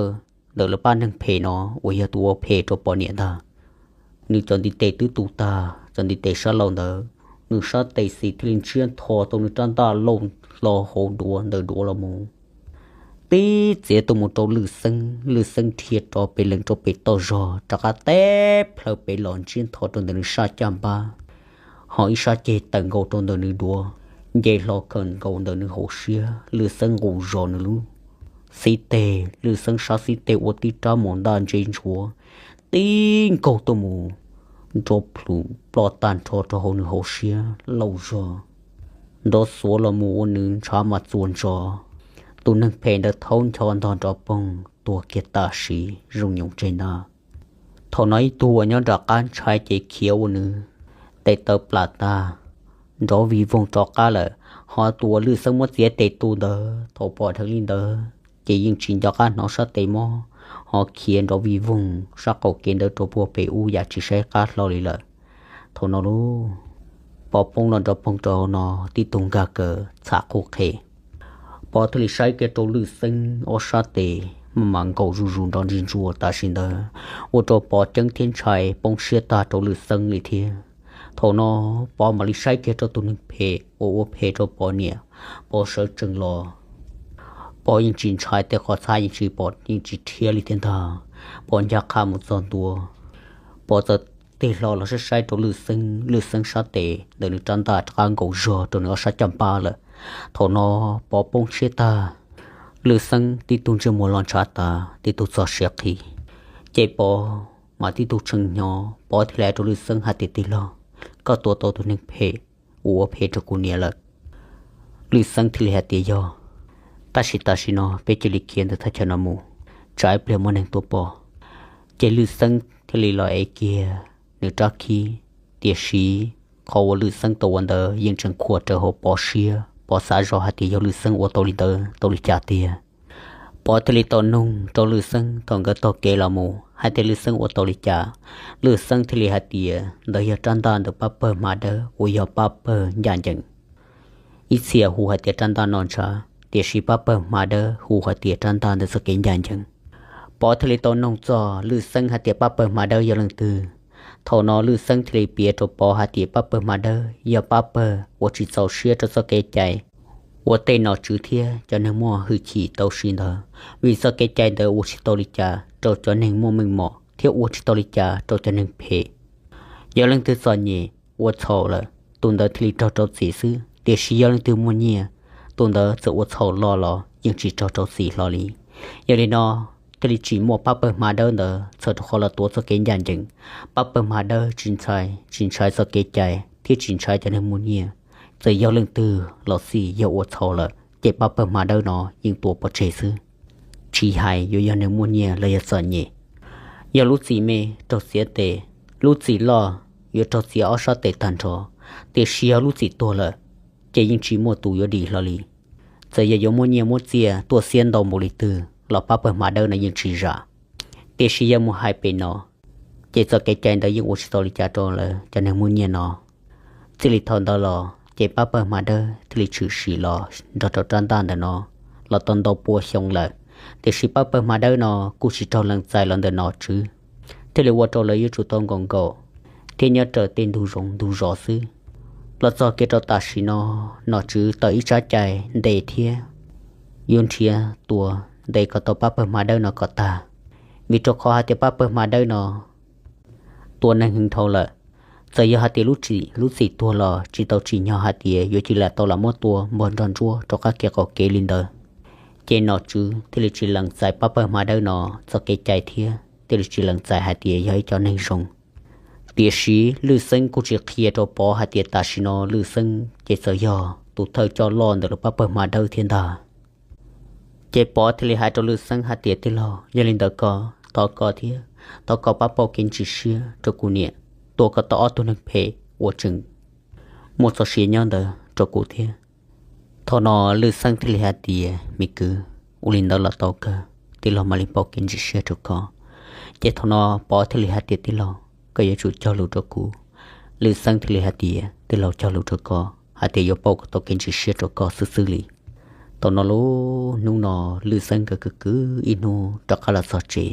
ntawm lawv pab neeg phem no uas yog tus ua phem rau Pov niam ntag, nws cov ntiv tes twb tu tag, cov ntiv tes sab laug ntawd, nws sab tes xis thiaj li ntsiab ntho tau nws rab ntaj lauj hlo hauv duav ntawm duav los mus, tib txiav tuaj mus rau Lwj Xeeb. Lwj Xeeb dhia rov pem lees rau pem toj zog rov qab teb plhaw pem los ntsiab ntho rau ntawm nws sab caj npab, ho ib sab ceg tawm nkaus rau ntawm nws duav, nce hlo kawg nkaus ntawm nws hauv siab. Lwj Xeeb nqus zog nws lub xib teg, Lwj Xeeb sab xib teg ua tib rab mus ntaj ntse ntshuav, tib nkaug tuaj mus nrov plhum ploj tag nrho rau hauv nws hauv siab lauj zog, nrov xuav los mus ua nws ntshav mas txuas ntsos. Tus neeg phem ntawd thaub ncho ntog nrov poog tuag kiag tam sim zoo nyoos tseg ntag. Thaum no ib tug uas nyob nram qab ntshai ces khiav ua nws tes taw plam tag, nrov vij voog rov qab lawm. Ho tus uas Lwj Xeeb muab txiav tes tu ntawd thaum pom dheev li ntawd ces yeej tsis nco qab hnov sab tes mob, ho khiav nrov vij voog sab qaum kev ntawd rau puag pem ub yam tsis saib qab hlo li lawm. Thaum no lub Pov poob los nrov poog rau hauv no, tib tug nkag kawm txham qhuj qhem. Pov thiaj li saib kiag rau Lwj Xeeb ob sab tes maj mam nkaum zuj zus nrov ntsuag ntsuag tam sim ntawd, ua rau Pov ceeb thiab ntshai poob siab tag rau Lwj Xeeb li thiab. Thaum no Pov mam li saib kiag rau tus neeg phem uas ua phem rau Pov niam. Pov sawv tsees los, Pov yeej tsis ntshai tej qhov txhab yeej tsis pom yeej tsis rhiab li thiab ntag. Pov ncaj qha mus txog ntua, Pov txawm tig hlo los saib saib rau Lwj Xeeb, Lwj Xeeb sab tes ntawm nws rab ntaj rov qab nkaum zog rau nws ob sab caj npab lawm. Thaum no Pov poob siab tag, Lwj Xeeb tib tug ntsej muag los ntshav tas, tib tug txog siav qhi. Ces Pov mas tib tug tshee hnyo, Pov thiaj li hais rau Lwj Xeeb hais tias, Tij laug, koj tua tau tus neeg phem uas ua phem rau kuv niam lawm? Lwj Xeeb thiaj li hais tias, Yog, tab sis tam sim no peb cia li khiav ntawm thaj chaw no mus, tsam ib pliag muaj neeg tuaj pom. Ces Lwj Xeeb thiaj li los ev kiag nws rab khib, tiam sis qhov uas Lwj Xeeb tau ua ntawd yeej tseem khuam raws hauv Pov siab. Pov xav zoj hais tias yog Lwj Xeeb ua tau li ntawd tau li cas tiag. Pov thiaj li tau noog rau Lwj Xeeb thaum nkawd taug kev los mus hais tias Lwj Xeeb ua tau li cas. Lwj Xeeb thiaj li hais tias ntawd yog rab ntaj ntawm pab pawg hma dawb uas yog pab pawg ncaj ncees. Ib txhia hu hais tias rab ntaj no ntshav, tiam sis pab pawg hma dawb hu hais tias rab ntaj ntawm txoj kev ncaj ncees. Pov thiaj li tau noog txog Lwj Xeeb hais tias pab pawg hma dawb yog leej twg. Thaum no Lwj Xeeb thiaj li piav rau Pov hais tias pab pawg hma dawb yog pab pawg uas tsis txaus siab rau txoj kev cai uas tej nom tswv thiab cov neeg muaj hwj chim tau siv ntawd, vim txoj kev cai ntawd ua tsis tau li cas rau cov neeg muaj meej mom thiab ua tsis tau li cas rau cov neeg phem. Yog leej twg txom nyem ua txhaum lawm, tus ntawd thiaj li raug rau txim xwb, tiam sis yog leej twg muaj nyiaj, tus ntawd txawm ua txhaum loj los yeej tsis raug rau txim hlo li. Yog li no, thiaj li tsim muaj pab pawg hma dawb ntawd txhawm rau qhov los tuav txoj kev ncaj ncees. Pab pawg hma dawb tsis ntshai, tsis ntshai txoj kev cai thiab tsis ntshai cov neeg muaj nyiaj. Txawm yog leej twg los xij, yog ua txhaum lawm ces pab pawg hma dawb no yeej tua pov tseg xwb, tsis hais yuav yog neeg muaj nyiaj los yog txom nyem. Yog lub txim me raug txiav tes, lub txim loj yuav raug txiav ob sab tes tag nrho, tiam sis yog lub txim tuag lawm ces yeej tsis muaj tus yuav dim hlo li. Txawm yog yuav muab nyiaj muab txiaj tuaj xiab ntau npaum li twg los pab pawg hma dawb no yeej tsis zam. Tiam sis yog mus hais pem no, ces txoj kev cai ntawd yeej ua tsis tau li cas rau lawv cov neeg muaj nyiaj no. Txij li thaum ntawd los ces pab pawg hma dawb thiaj li tshwm sim los nrog rau rab ntaj ntawm no los tau ntau pua xyoo lawm. Tiam sis pab pawg hma dawb no kuj tsis raug lees txais los ntawm nom tswv, thiaj li ua rau lawv yuav tsum tau nkaum nkaum thiab nyob raws tej ntug zoov ntug zos xwb. Los txog kiag rau tam sim no, nom tswv tau ib tsab cai ntes thiab yuav nrhiav tua ntes kom tau pab pawg hma dawb no kom tag, vim rau qhov hais tias pab pawg hma dawb no tua neeg heev dhau lawm. Txawm yog hais tias lub txim, lub txim tuag los tsis tau tsim nyog hais tias yuav cia li tau lam muab tua npog nrog ntsuab rau qab kev qaum kev li ntawd. Ces nom tswv thiaj li tsis lees txais pab pawg hma dawb no txoj kev cai thiab thiaj li tsis lees txais hais tias yog ib cov neeg zoo. Tiam sis Lwj Xeeb kuj tsis qhia rau Pov hais tias tam sim no Lwj Xeeb ces txawm yog tus thawj coj loj ntawm lub pab pawg hma dawb thiab ntag. Ces Pov thiaj li hais rau Lwj Xeeb hais tias, tij laug, yog li ntawd ko, thov koj thiab thov koj pab pauj kev ntsis siab rau kuv niam, tua kom tau ob tug neeg phem uas tseem muaj txoj sia nyob ntawd rau kuv thiab. Thaum no Lwj Xeeb thiaj li hais tias, me kwv, ua li ntawd los tau kawg, tij laug mam li pauj kev ntsis siab rau koj. Ces thaum no Pov thiaj li hais tias, tij laug, koj yuav tsum cog lus rau kuv. Lwj Xeeb thiaj li hais tias, tij laug cog lus rau koj hais tias yuav pauj kom tau kev ntsis siab rau koj xwb xwb li. Thaum no lub hnub no Lwj Xeeb nkawd kwv kwv ib hnub rov qab los txog tsev.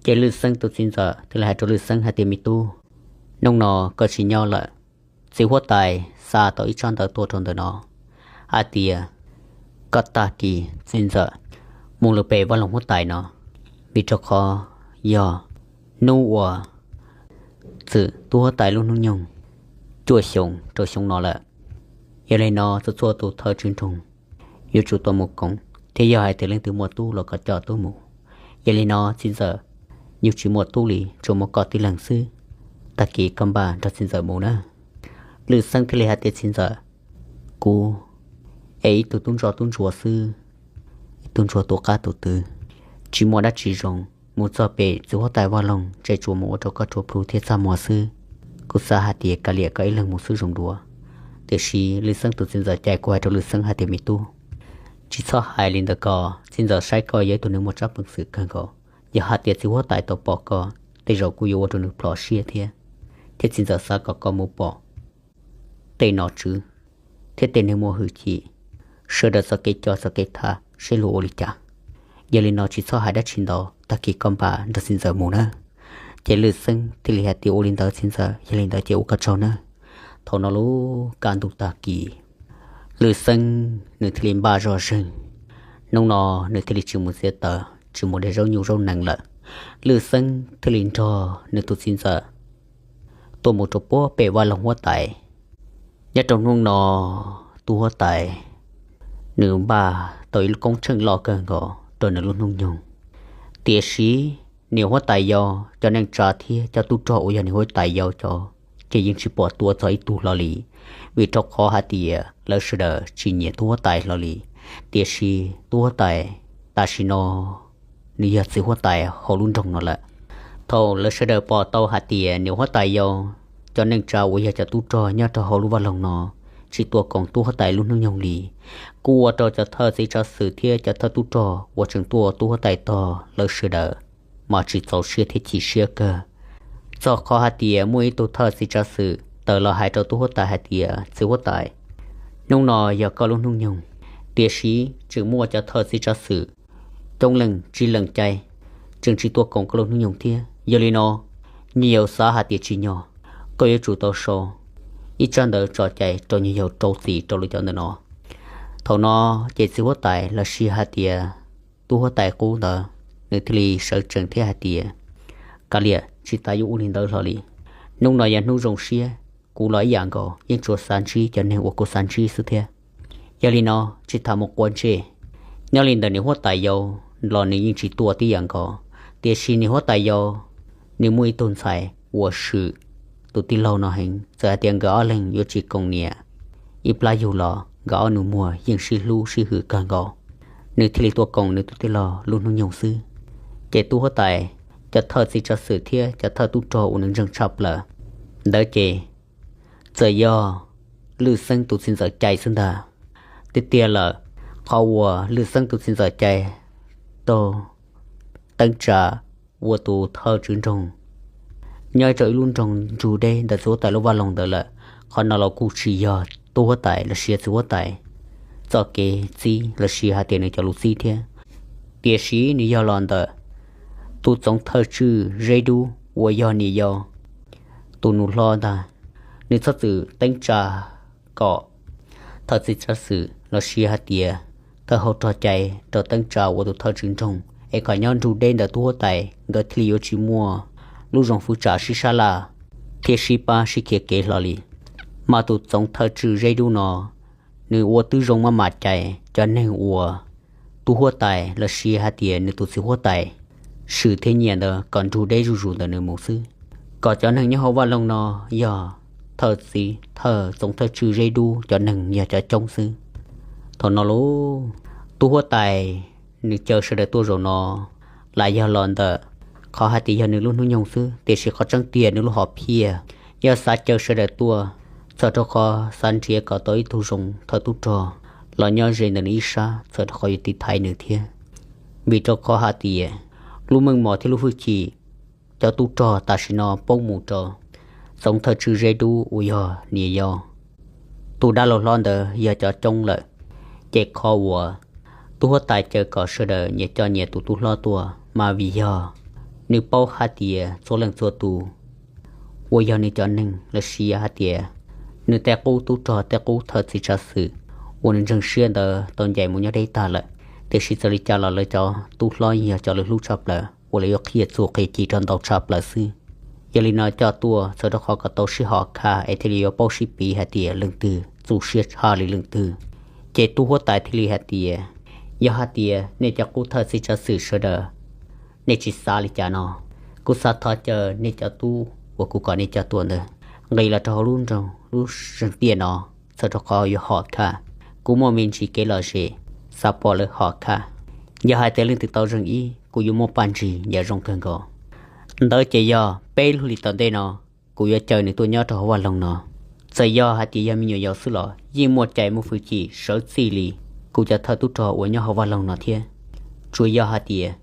Ces Lwj Xeeb tus txiv ntxawm thiaj li hais rau Lwj Xeeb hais tias, me tub, hnub no koj tsis nyob lawm. Txiv huab tais xa tau ib tsab ntawv tuaj rau ntawm no hais tias koj tag kis txiv ntxawm mus lawm pem vaj loog huab tais no, vim rau qhov yog hnub uas txwm tub huab tais lub hnub nyoog cuaj xyoos rau xyoo no lawm. Yog li no txhua txhua tus thawj tswj nroog yuav tsum tau mus koom, thiab yog hais tias leej twg muaj tub los kom coj tub mus. Yog li no txiv ntxawm nyuj tsis muaj tub li, tsuas muaj koj tib leeg xwb. Tag kis koj npaj nrog txiv ntxawm mus na. Lwj Xeeb thiaj li hais tias, txiv ntxawm, kuv es ib tug tub ntsuag tub ntsuag xwb, ib tug ntsuag tus qab tus twv, tsis muaj dab tsi zoo. Mus txog pem txiv huab tais vaj loog ntshe tsuas mus ua rau koj rua plhu thiab txaj muag xwb. Kuv xav hais tias kav liam koj ib leeg mus xwb zoo dua. Tiam sis Lwj Xeeb tus txiv ntxawm cais kuv hais rau Lwj Xeeb hais tias, me tub, tsis txhob hais li ntawd ko. Txiv ntxawm saib koj yog ib tug neeg muaj tsab peev xwm kawg nkaus. Yog hais tias txiv huab tais tau pom koj, tej zaum kuj yuav ua rau nws plhom siab thiab. Thiab txiv ntxawm xav kom koj mus pom tej nom tswv thiab tej neeg muaj hwj chim, sawv daws txoj kev coj txoj kev tham seb luag ua li cas. Yog li no tsis txhob hais dab tsi ntau, tag kis koj npaj nrog txiv ntxawm mus na. Ces Lwj Xeeb thiaj li hais tias, ua li ntawd txiv ntxawm, yog li ntawd ces ua koj tsaug nawb. Thaum no lub kaj ntug tag kis, Lwj Xeeb nws thiaj li npaj zoj zeeg. Hnub no nws thiaj li tsis mus txiav taws, tsis mus de zaub nyuj zaub nees lawm. Lwj Xeeb thiaj li nrog nws tus txiv ntxawm tuaj mus rau puag pem vaj loog huab tais. Nyob rau hnub no, tub huab tais nws npaj tau ib lub koob tsheej loj kawg nkaus rau nws lub hnub nyoog. Tiam sis niam huab tais yau, cov neej tsa thiab cov tub rog uas yog niam huab tais yau cov, ces yeej tsis pom tua txog ib tug hlo li, vim rau qhov hais tias lawv sawv daws tsis nyiam tub huab tais hlo li. Tiam sis tub huab tais tam sim no nws yog txiv huab tais hauv lub nroog no lawm. Thaum lawv sawv daws pom tau hais tias niam huab tais yau, cov neej tsa uas yog cov tub rog nyob rau hauv lub vaj loog no tsis tua koom tub huab tais lub hnub nyoog li, kuj ua rau cov thawj txiv tsav xwm thiab cov thawj tub rog uas tseem tuaj tub huab tais tog lawv sawv daws mas tsis txaus siab thiab chim siab kawg. Txog qhov hais tias muaj ib tug thawj txiv tsav xwm tawm los hais rau tub huab tais hais tias, txiv huab tais, hnub no yog koj lub hnub nyoog, tiam sis tseem muaj cov thawj txiv tsav xwm coob leej tsis lees cai, tseem tsis tua koom koj lub hnub nyoog thiab. Yog li no, nyuam yaus xav hais tias tsim nyog koj yuav tsum tau sau ib tsab ntawv tso cai rau nyuam yaus rau txim rau lawv cov ntawm no. Thaum no ces txiv huab tais los sis hais tias tub huab tais qub ntawd, nws thiaj li sawv tsees thiab hais tias, kav liam, tsis tas yuav ua li ntawd hlo li. Hnub no yog hnub zoo siab, kuv los ib yam nkaus yeej tsuas xav ntsib cov neeg uas kuv xav ntsib xwb thiab. Yog li no, tsis tas mus quav ntsej, nyob li ntawm niam huab tais yau los nws yeej tsis tua tib yam nkaus. Tiam sis niam huab tais yau, nws muaj ib tug ntxhais uas swm tus tij laug no heev, txawm hais tias nkawd ob leeg yuav tsis koom niam ib plab yug los nkawd ob nus muag yeej sib hlub sib hwm kawg nkaus. Nws thiaj li tuaj koom nws tus tij laug lub hnub nyoog xwb. Ces tub huab tais, cov thawj txiv tsav xwm thiab cov thawj tub rog uas nws ntseeg tshaj plaws ntawd ces txawm yog Lwj Xeeb tus txiv ntxawm cai xwb ntag. Tiag tiag lawm, qhov uas Lwj Xeeb tus txiv ntxawm cai rau Teeb Tsa ua tus thawj tswv nroog nyob rau ib lub nroog nrug deb ntawm txiv huab tais lub vaj loog ntawd lawm, qhov no los kuj tsis yog tub huab tais los sis txiv huab tais txoj kev txib los sis hais tias nws cov lus txib thiab. Tiam sis nws yog los ntawm tus txoov thawj tswj Zeb Dub uas yog niam yau tus nus hlob ntag. Nws txhob txwm Teeb Tsa kom thawj txiv tsav xwm los sis hais tias thawj hauv rog cai rau Teeb Tsa ua tus thawj tswv nroog es kom nyob nrug deb ntawm tub huab tais nkawd thiaj li yuav tsis muaj lub zoo fwv tsam sib sab laj thiab sib pab sib khiav kev hlo li. Mas tus txoov thawj tswj Zeb Dub no, nws ua twb zoo maj mam cai cov neeg uas tub huab tais los sis hais tias nws tus txiv huab tais swm thiab nyiam ntawd kom nrug deb zuj zus ntawm nws mus xwb, kom cov neeg nyob hauv vaj loog no yog thawj txiv thawj txoov thawj tswj Zeb Dub cov neeg yog cov coob xwb. Thaum no lauj, tub huab tais nws caw sawv daws tuaj zaum no lam yog los ntawm qhov hais tias yog nws lub hnub nyoog xwb, tiam sis qhov tseeb tiag nws lub hom phiaj yog xav caw sawv daws tuaj, txhawm rau qhov xav nrhiav kom tau ib tug zoo thawj tub rog los nyob ze ntawm nws ib sab, txhawm rau qhov yuav tiv thaiv nws thiab. Vim rau qhov hais tias lub meej mom thiab lub hwj chim cov tub rog tam sim no poob mus rau txoov thawj tswj Zeb Dub uas yog niam yau tus dab laug hlob ntawd yog cov coob lawm. Ces qhov uas tub huab tais caw kom sawv daws nyias coj nyias tus tub hlob tuaj mas vim yog nws paub hais tias txhua leej txhua tus uas yog nws cov neeg los sis hais tias nws tej qub tub rog tej qub thawj txiv tsav xwm uas nws ntseeg siab ntawd tau ncaim mus nyob deb tag lawm. Tiam sis txawm li cas los lawv cov tub hlob yeej yog cov lawv hlub tshaj plaws uas lawv yuav qhia txuj qhia ci rau ntau tshaj plaws xwb. Yog li no coj tuaj txhawm rau qhov kom tau sib hom khaj es thiaj li yuav paub sib piv hais tias leej twg txuj siab tshaj li leej twg. Ces tub huab tais thiaj li hais tias, yog hais tias nej cov qub thawj txiv tsav xwm sawv daws, nej tsis xav li cas no, kuv xav thov caw nej cov tub uas kuv kom nej coj tuaj ntawd nqis los rau hauv lub nroog lub zeeg tiaj no, txhawm rau qhov yuav hom khaj. Kuv muaj me ntsis kev lom zem, xav pom lawv hom khaj. Yog hais tias leej twg tau zeeg ib, kuv yuav muab paj ntsig yam zoo kawg nkaus. Ntawd ces yog peb lub hlis tom ntej no kuv yuav caw nws tuaj nyob rau hauv vaj loog no. Txawm yog hais tias yog me nyuam yaus xwb los yeej muaj cai muaj hwj chim sawv txij li kuv cov thawj tub rog uas nyob hauv vaj loog no thiab. Tsuas yog hais tias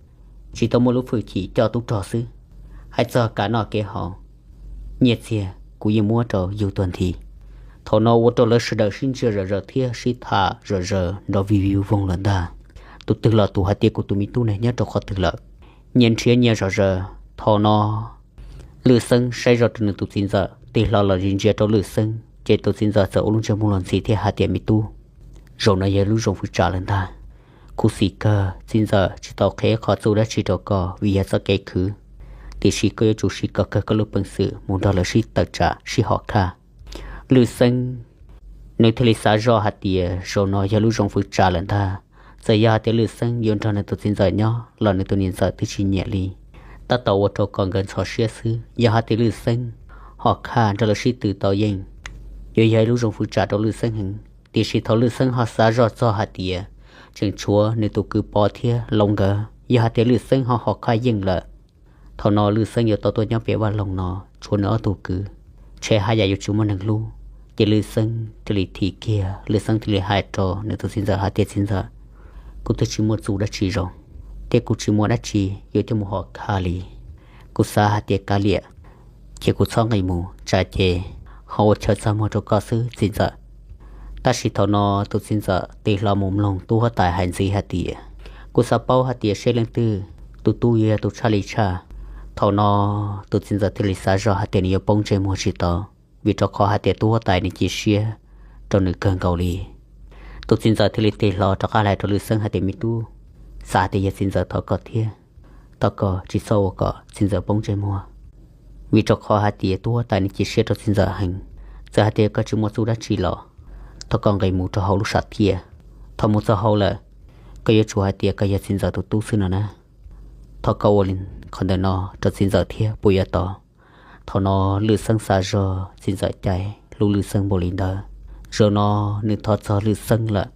tsis tau muaj lub hwj chim coj tub rog xwb, hais txog kev noj kev haus, nyiaj txiag kuv yeej muab rau yus tuag nthi. Thaum no ua rau lawv sawv daws sib ntsia zom zaws thiab sib tham zom zaws nrov vij vij voog lawm ntag. Tus twg los tus hais tias kuv tus me tub ne nyob rau qhov twg lawm, nyias nrhiav nyias zom zaws. Thaum no Lwj Xeeb saib zoj rau nws tus txiv ntxawm, tig hlo los ntsia rau Lwj Xeeb ces tus txiv ntxawm txawm ua lub ntsej muag los ntxhi thiab hais tias, me tub, zaum no yog lub zoo fwv tsam lawm ntag. Khuv xim kawg, txiv ntxawm tsis tau qhia qhov txuj dab tsi rau koj vim yog txoj kev khwv, tiam sis koj yuav tsum siv kom kawg koj lub peev xwm mus nrog lawv sib tawm tsam sib hom khaj. Lwj Xeeb nws thiaj li xav zoj hais tias zaum no yog lub zoo fwv tsam lawm ntag. Txawm yog hais tias Lwj Xeeb yuav nrog nws tus txiv ntxawm nyob los nws tus niam ntxawm twb tsis nyiam li, tab tom ua rau kom nkawd ntxhov siab xwb. Yog hais tias Lwj Xeeb hom khaj nrog lawv sib tw tau yeej, yuav yog ib lub zoo fwv tsam rau Lwj Xeeb heev. Tiam sis thaum Lwj Xeeb ho xav zoj txog hais tias tseem tshuav nws tus kwv Pov thiab Loos nkawd, yog hais tias Lwj Xeeb ho hom khaj yeej lawm, thaum no Lwj Xeeb yuav tau tuaj nyob pem vaj loog no tshuav nws ob tug kwv, ntshe haj yam yuav tsis muaj neeg hlub. Ces Lwj Xeeb thiaj li thim kiag, Lwj Xeeb thiaj li hais rau nws tus txiv ntxawm hais tias, txiv ntxawm, kuv twb tsis muaj txuj dab tsi zoo, thiab kuv tsis muaj dab tsi yuav coj mus hom khaj li. Kuv xav hais tias kav liam, cia kuv txhob nqis mus, tsam ces ho ua chaw txaj muag rau koj xwb txiv ntxawm. Tab sis thaum no tus txiv ntxawm tig hlo mus mloog tub huab tais hais ntxiv hais tias, kuv xav paub hais tias seb leej twg tus tub yuav yog tus tshaj li tshaj. Thaum no tus txiv ntxawm thiaj li xav zoj hais tias nws yuav poob ntsej muag tsis tau, vim rau qhov hais tias tub huab tais nws cia siab rau nws kawg nkaus li. Tus txiv ntxawm thiaj li tig hlo rov qab hais rau Lwj Xeeb hais tias, me tub, xav hais tias yog txiv ntxawm thov koj thiab, thov koj tsis txhob ua kom txiv ntxawm poob ntsej muag, vim rau qhov hais tias tub huab tais nws cia siab rau txiv ntxawm heev. Txawm hais tias koj tsis muaj txuj dab tsi los thov koj nqis mus rau hauv lub sam thiaj. Thaum mus txog hauv lawm, koj yuav tsum hais tias koj yog txiv ntxawm tus tub xwb no na. Thov koj ua qhov ntawm no rau txiv ntxawm thiab puas yuav tau? Thaum no Lwj Xeeb xav zog txiv ntxawm cais hlub Lwj Xeeb npaum li ntawd, zaum no nws thov txog Lwj Xeeb lawm.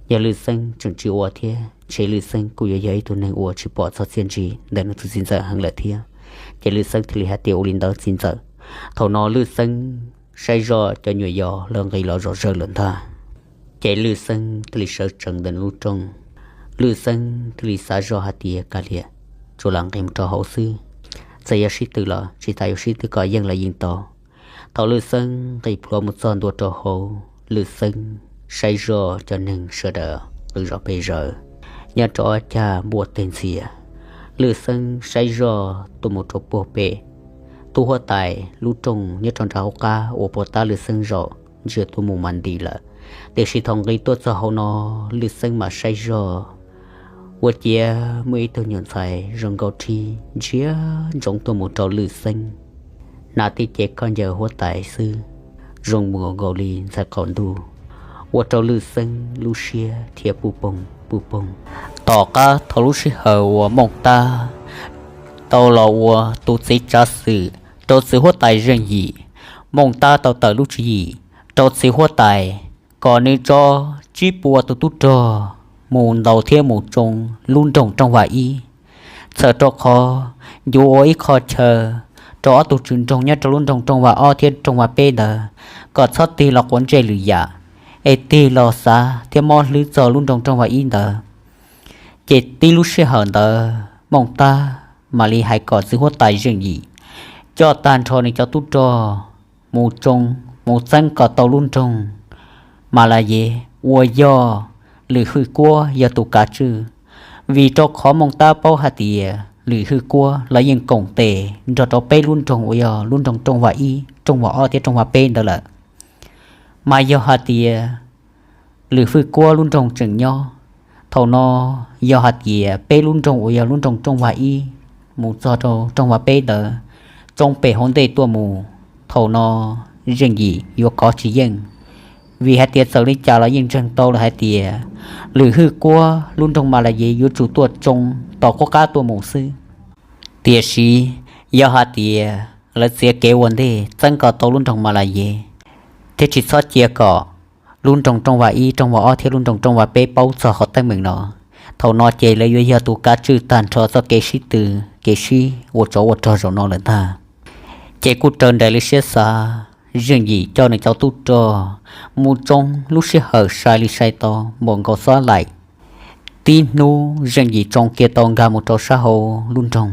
Yog Lwj Xeeb tseem tsis ua thiab ntshe Lwj Xeeb kuj yuav yog ib tug neeg uas tsis pom txog txiaj ntsig ntawm nws tus txiv ntxawm heev lawm thiab. Ces Lwj Xeeb thiaj li hais tias, ua li ntawd txiv ntxawm. Thaum no Lwj Xeeb saib zoj cov nyuam yaus lawv nqis los zom zaws lawm ntag. Ces Lwj Xeeb thiaj li sawv tsees ntawm nws lub rooj. Lwj Xeeb thiaj li xav zoj hais tias, kav liam, tsuas lam nqis mus rau hauv xwb, txawm yog sib tw los tsis tas yuav sib tw kom yeej los yeej tau. Thaum Lwj Xeeb nqis plhuav mus txog ntua rau hauv, Lwj Xeeb saib zoj cov neeg sawv daws qw zom pes zaws nyob rau ob cag npuaj teg ntxias. Lwj Xeeb saib zoj tuaj mus rau puag pem tub huab tais lub rooj nyob rau nram hauv qab uas puag ta Lwj Xeeb zaum ntsia tuaj mus mas nti lawm. Tiam sis thaum nqis tuaj txog hauv no, Lwj Xeeb mam saib zoj, ua ciav muaj ib tug nyuam ntxhais zoo nkauj rhib ntsia ntsoov tuaj mus rau Lwj Xeeb. Hnav tib cev khaub ncaws huab tais xwb, zoo mus nkaus li ntxhais qaum ntuj, ua rau Lwj Xeeb lub siab thiaj puj poog puj poog. Tom qab thaum lub sij hawm uas Mooj Tab tau los ua tus txiv tsav xwm rau txiv huab tais Zeej Yim, Mooj Tab tau tawm lub tswv yim rau txiv huab tais kom nws tso tsib puas tus tub rog mus ntaus thiab mus tsoo lub nroog Rooj Vam Ib. Txhawm rau qhov yuav ua ib qho chaw rau ob tug tswv nroog nyob rau lub nroog Rooj Vam Ob thiab Rooj Vam Peb ntawd kom txhob tig los quav ntsej lwm yam, es tig los xav thiab mob hlwb txog lub nroog Rooj Vam Ib ntawd. Ces tib lub sij hawm ntawd Mooj Tab mam li hais kom txiv huab tais Zeej Yim coj tag nrho nws cov tub rog mus tsoo, mus txeeb kom tau lub nroog Mas Las Yev uas yog Lwm Hwj Kuab yog tus kav tswj. Vim rau qhov Mooj Tab paub hais tias Lwm Hwj Kuab los yeej koom tes nrog rau peb lub nroog uas yog lub nroog Rooj Vam Ib, Rooj Vam Ob thiab Rooj Vam Peb ntawd lawm. Mas yog hais tias Lwm Hwj Kuab lub nroog tseem nyob, thaum no yog hais tias peb lub nroog uas yog lub nroog Rooj Vam Ib mus txog rau Rooj Vam Peb ntawd tsoo pem hauv ntej tuaj mus, thaum no Zeej Yim yuav kov tsis yeej. Vim hais tias txawm li cas los yeej ntseeg tau lawm hais tias Lwm Hwj Kuab lub nroog Mas Las Yev yuav tsum tuaj tsoo tom qub qab tuaj mus xwb. Tiam sis yog hais tias lawv txiav kev ua ntej txeeb kom tau lub nroog Mas Las Yev thiab tsis txhob cia kom lub nroog Rooj Vam Ib, Rooj Vam Ob thiab lub nroog Rooj Vam Peb paub txog qhov teeb meem no, thaum no ces lawv yuav yog tus kav tswj tag nrho txoj kev sib tw, kev sib ua tsov ua rog zaum no lawm ntag. Ces kuj raws nraim li siab xav, Zeej Yim coj nws cov tub rog mus tsoo lub sij hawm sai li sai tau npaum nkaus xob laim. Tib hnub Zeej Yim tsoo kiag tau nkag mus rau sab hauv lub nroog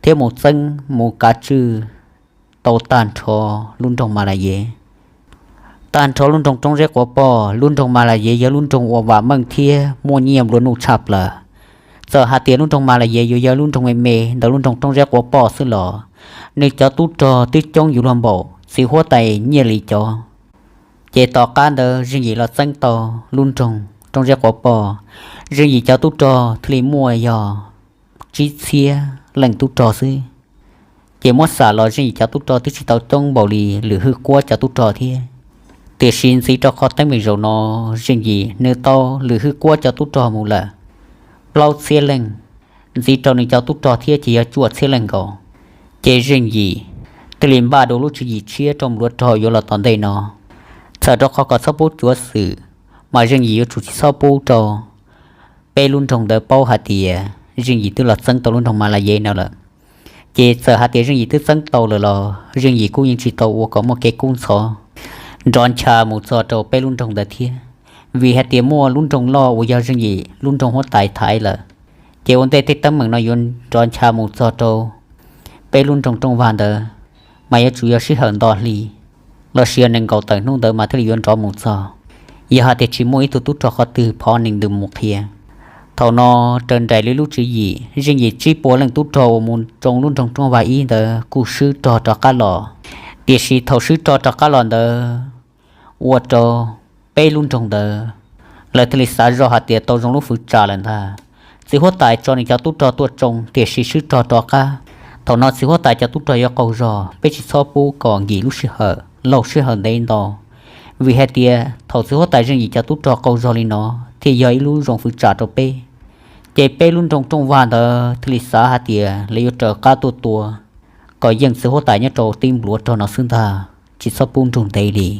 thiab mus txeeb mus kav tswj tau tag nrho lub nroog Mas Las Yev. Tag nrho lub nroog Roob Zeb Quav Poj, lub nroog Mas Las Yev yog lub nroog uas vam meej thiab muaj nyiaj nplua nuj tshaj plaws. Txawm hais tias lub nroog Mas Las Yev yuav yog lub nroog me me ntawm lub nroog Roob Zeb Quav Poj xwb los nws cov tub rog twb coob yuav luag npaum txiv huab tais Nyiaj Lis cov. Ces tom qab ntawd Zeej Yim los txeeb tau lub nroog Roob Zeb Quav Poj, Zeej Yim cov tub rog thiaj li muaj yog tsib txhiab leej tub rog xwb. Ces muab xam los Zeej Yim cov tub rog twb tsis tau coob npaum li Lwm Hwj Kuab cov tub rog thiab. Tiam sis ntxiv rau qhov teeb meem zaum no, Zeej Yim nws tau Lwm Hwj Kuab cov tub rog mus lawm plaub txhiab leej, ntxiv rau nws cov tub rog thiab ces yog cuaj txhiab leej nkaus. Ces Zeej Yim thiaj li npaj dua lub tswv yim tshiab rau npluav rog yuav los tom ntej no. Txhawm rau qhov kom txhob pub cuav xwm, mas Zeej Yim yuav tsum tsis txhob pub rau peb lub nroog ntawd paub hais tias Zeej Yim twb los txeeb tau lub nroog Mas Las Yev no lawm. Ces txawm hais tias Zeej Yim twb txeeb tau lawm los Zeej Yim kuj yeej tsis tau ua kom muaj kev kub ntxhov nrov ncha mus txog rau peb lub nroog ntawd thiab, vim hais tias muaj lub nroog loj uas yog Zeej Yim lub nroog huab tais thaiv lawm. Ces ua ntej tej teeb meem no yuav nrov ncha mus txog rau peb lub nroog Rooj Vag ntawd, mas yuav tsum yog sij hawm nto hli lossis yog nees nkaum tawm hnub ntawd mas thiaj li yuav nrov mus txog, yog hais tias tsis muaj ib tug tub rog qhov twg phov nees ntws mus qhia. Thaum no raws nraim li lub tswv yim, Zeej Yim tsib puas leej tub rog uas mus tsoo lub nroog Rooj Vag ib ntawd kuj swb rog rov qab los. Tiam sis thaum swb rog rov qab los ntawd, ua rau peb lub nroog ntawd lawv thiaj li xav zoj hais tias tau zoo lub fwv tsam lawm ntag. Txiv huab tais tso nws cov tub rog tuaj tsoo tiam sis swb rog rov qab. Thaum no txiv huab tais cov tub rog yuav qaug zog, peb tsis txhob pub kom nkim lub sij hawm laug sij hawm ntev ntau, vim hais tias thaum txiv huab tais Zeej Yim cov tub rog qaug zog li no thiaj yog ib lub zoo fwv tsam rau peb. Ces peb lub nroog Rooj Vag ntawd thiaj li xav hais tias lawv yuav raws qab tuaj tua kom yeej txiv huab tais nyob rau teb npluav rog no xwb ntag, tsis txhob pub nrug ntev li.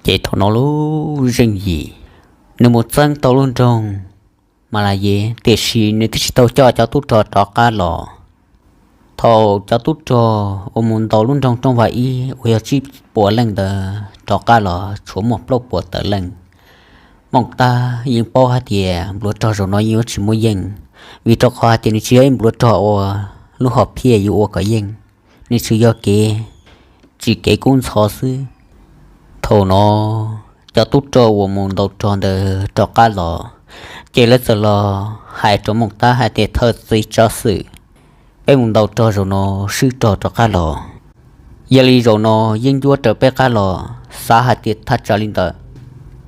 Ces thaum no lub zeej yim nws mus txeeb tau lub nroog Mas Las Yev, tiam sis nws twb tsis tau coj cov tub rog rov qab los. Thaum cov tub rog uas mus ntaus lub nroog Rooj Vag ib uas yog tsib puas leej ntawd rov qab los tshuav muaj plaub puas tawm leej, Mooj Tab yeej paub hais tias npluav rog zaum no yeej yuav tsis muaj yeej, vim rau qhov hais tias nws tsis yog ib npluav rog uas lub hom phiaj yuav ua kom yeej, nws tsuas yog kev tsim kev kub ntxhov xwb. Thaum no cov tub rog uas mus ntaus rog ntawd rov qab los, ces lawv txawm los hais rau Mooj Tab hais tias, thawj txiv tsav xwm, peb mus ntaus rog zaum no swb rog rov qab los. Yog li zaum no Yeeb Ncuab raws peb qab los, xav hais tias thaj tsam li ntawd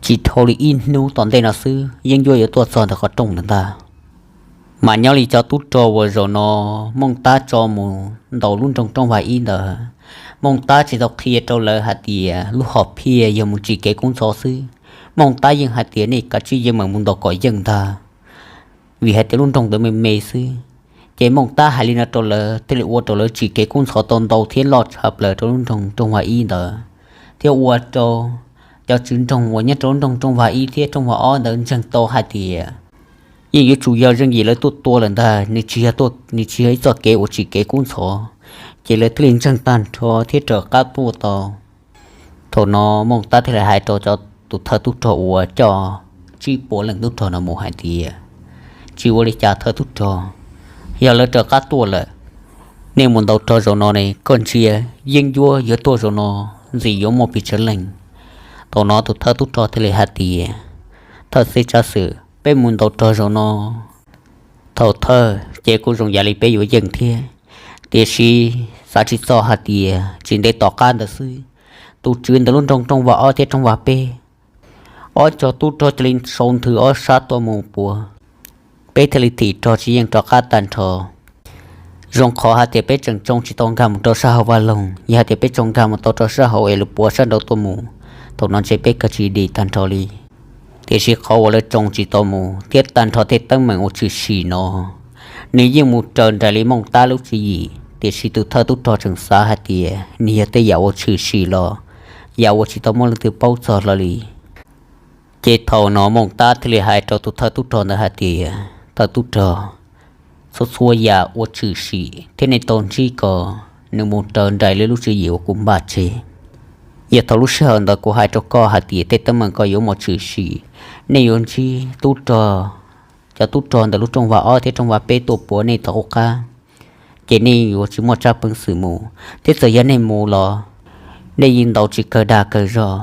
tsis dhau li ib hnub tom ntej no xwb Yeeb Ncuab yuav tuaj txog ntawm qhov rooj lawm ntag. Mas nyob li cov tub rog uas zaum no Mooj Tab tso mus ntaus lub nroog Rooj Vag ib ntawd, Mooj Tab tsis tau qhia rau lawv hais tias lub hom phiaj yog mus tsim kev kub ntxhov xwb. Mooj Tab yeej hais tias nej kav tsij yeej meem mus ntaus kom yeej ntag, vim hais tias lub nroog ntawd me me xwb. Ces Mooj Tab hais li no rau lawv thiaj li ua rau lawv tsim kev kub ntxhov tau ntau thiab loj tshaj plaws rau lub nroog Rooj Vag ib ntawd, thiab ua rau cov tswv nroog uas nyob rau lub nroog Rooj Vag ib thiab Rooj Vag ob ntawd ntseeg tau hais tias yeej yuav tsum yog zeej yim lawv tuaj tua lawm ntag, nws tsis yog, nws tsis yog ib txoj kev uas tsim kev kub ntxhov. Ces lawv thiaj li ntseeg tag nrho thiab raws qab tuaj tau. Thaum no Mooj Tab thiaj li hais rau cov tus thawj tub rog uas coj tsib puas leej tub rog no mus hais tias, tsis ua li cas thawj tub rog, yog lawv raws qab tuaj lawm, nej mus ntaus rog zaum no ne, koj ntsia Yeeb Ncuab yuav tuaj zaum no ntxim yuav muaj pes tsawg leej. Thaum no tus thawj tub rog thiaj li hais tias, thawj txiv tsav xwm, peb mus ntaus rog zaum no. Thaum thawj ces kuj zoo yam li peb yuav yeej thiab, tiam sis xav tsis txog hais tias tsis ntev tom qab ntawd xwb, tus tswv ntawm lub nroog Rooj Vag ob thiab Rooj Vag peb, ob cov tub rog cia li sau nthwv ob sab tuaj mus puav, peb thiaj li thim rog tsis yeej rov qab tag nrho. Zoo qhov hais tias peb tseem tsoo tsis tau nkag mus rau sab hauv vaj loog, yog hais tias peb tsoo nkag mus tau rau sab hauv es lawv puav sab nraud tuaj mus, thaum no ntshe peb kawg tsis dim tag nrho li. Tiam sis qhov uas lawv tsoo tsis tau mus thiab tag nrho tej teeb meem uas tshwm sim no, nws yeej mus raws nraim li Mooj Tab lub tswv yim, tiam sis tus thawj tub rog tseem xav hais tias nws yog tej yam uas tshwm sim los yam uas tsis tau muaj leej twg paub txog hlo li. Ces thaum no Mooj Tab thiaj li hais rau tus thawj tub rog ntawd hais tias, thawj tub rog, txhua txhua yam uas tshwm sim thiab nej tau ntsib ko, nws mus raws nraim li lub tswv yim uas kuv npaj tseg. Yog thaum lub sij hawm ntawd kuv hais rau koj hais tias tej teeb meem ko yuav muaj tshwm sim, nej yuav ntsib tub rog, cov tub rog ntawm lub Rooj Vag ob thiab Rooj Vag peb tuaj puav nej tom qub qab, ces nej yuav tsis muaj tsab peev xwm mus, thiab txawm yog nej mus los nej yeej ntaus tsis kawg dag kawg zog.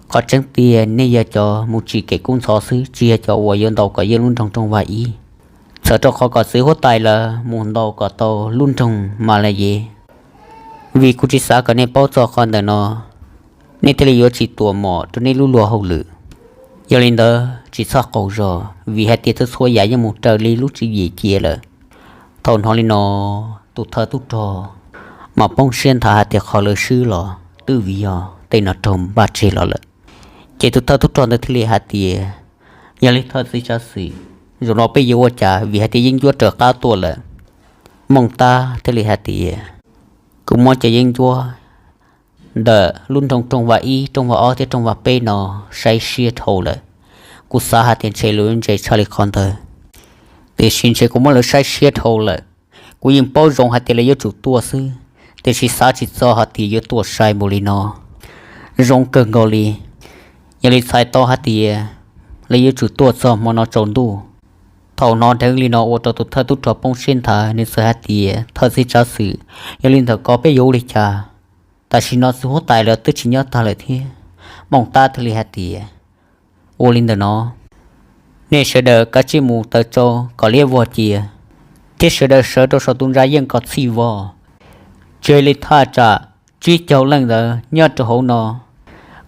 Qhov tseeb tiag nej yog cov mus tsim kev kub ntxhov xwb, tsis yog cov uas yuav ntaus kom yeej lub nroog Rooj Vag ib. Txawm rau qhov kom txiv huab tais lawv mus ntaus kom tau lub nroog Mas Las Yev, vim kuv tsis xav kom nej paub txog qhov ntawm no, nej thiaj li yuav tsis tuam mom rau nej lub luag hauj lwm. Yog li ntawd tsis txhob qaug zog, vim hais tias txhua txhua yam yeej mus raws li lub tswv yim cia lawm. Thaum hnov li no, tus thawj tub rog mas poob siab nthav hais tias qhov lawv swb los twb vim yog tej no raug npaj tseg los lawm. Ces tus thawj tub rog ntawd thiaj li hais tias, yog li thawj txiv tsav xwm, zaum no peb yuav ua cas vim hais tias Yeeb Ncuab raws qab tuaj lawm? Mooj Tab thiaj li hais tias, kuv muab cov Yeeb Ncuab ntawm lub nroog Rooj Vag ib, Rooj Vag ob thiab Rooj Vag peb no saib siab dhau lawm. Kuv xav hais tias ntshe lawv yuav ntse tshaj li qhov ntawd, tiam sis ntshe kuv muab lawv saib siab dhau lawm. Kuv yeej paub zoo hais tias lawv yuav tsum tuaj xwb, tiam sis xav tsis txog hais tias yuav tuaj sai npaum li no. Zoo kawg nkaus li, yog li txhais tau hais tias lawv yuav tsum tuaj txog hmo no tsaus ntuj. Thaum hnov dheev li no ua rau tus thawj tub rog poob siab nthav, nws txawm hais tias, thawj txiv tsav xwm, yog li ntawm ko peb yuav ua li cas? Tam sim no txiv huab tais lawv twb tsis nyob tag lawm thiab. Mooj Tab thiaj li hais tias, ua li ntawm no, nej sawv daws kav tsij mus taws tsau kom liab vog cia, thiab sawv daws sawv rau saum tus ntsa yeej kom txhij vog. Tseg li thaj tsam tsib caug leej ntawd nyob rau hauv no,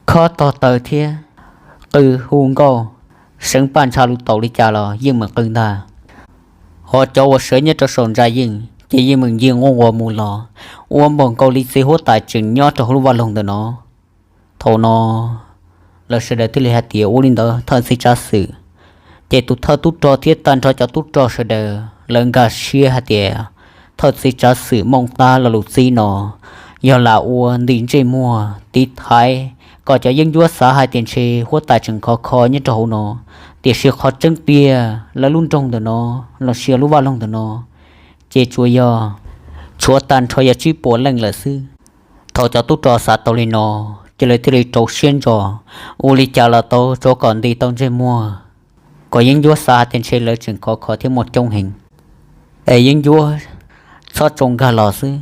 khob tog taws thiab qw hu nkauj, seev paj ntsha lus taus li cas los yeej meem qw ntag. Ho cov uas sawv nyob rau saum ntsa yeej ces yeej meem ncig nquj nquas mus los, ua npaum nkaus li txiv huab tais tseem nyob rau hauv lub vaj loog ntawm no. Thaum no lawv sawv daws thiaj li hais tias, ua li ntawd thawj txiv tsav xwm, Ces tus thawj tub rog thiab tag nrho cov tub rog sawv daws lawv nkag siab hais tias thawj txiv tsav xwm Mooj Tab lo lus txib no yog lam ua ntim ntsej muag tiv thaiv kom cov yeeb ncuab xav hais tias ntshe huab tais tseem khov kho nyob rau hauv no, tiam sis qhov tseeb tiag lawv lub nroog ntawm no los sis lub vaj loog ntawm no ces tsuas yog tshuav tag nrho yog tsib puas leej lawm xwb. Thaum cov tub rog xav tau li no, ces lawv thiaj li rau siab ntso ua li cas los tau rau kom ntim tau ntsej muag kom yeeb ncuab xav hais tias ntshe lawv tseem khov kho thiab muaj coob heev, es yeeb ncuab txhob tsoo nkag los xwb.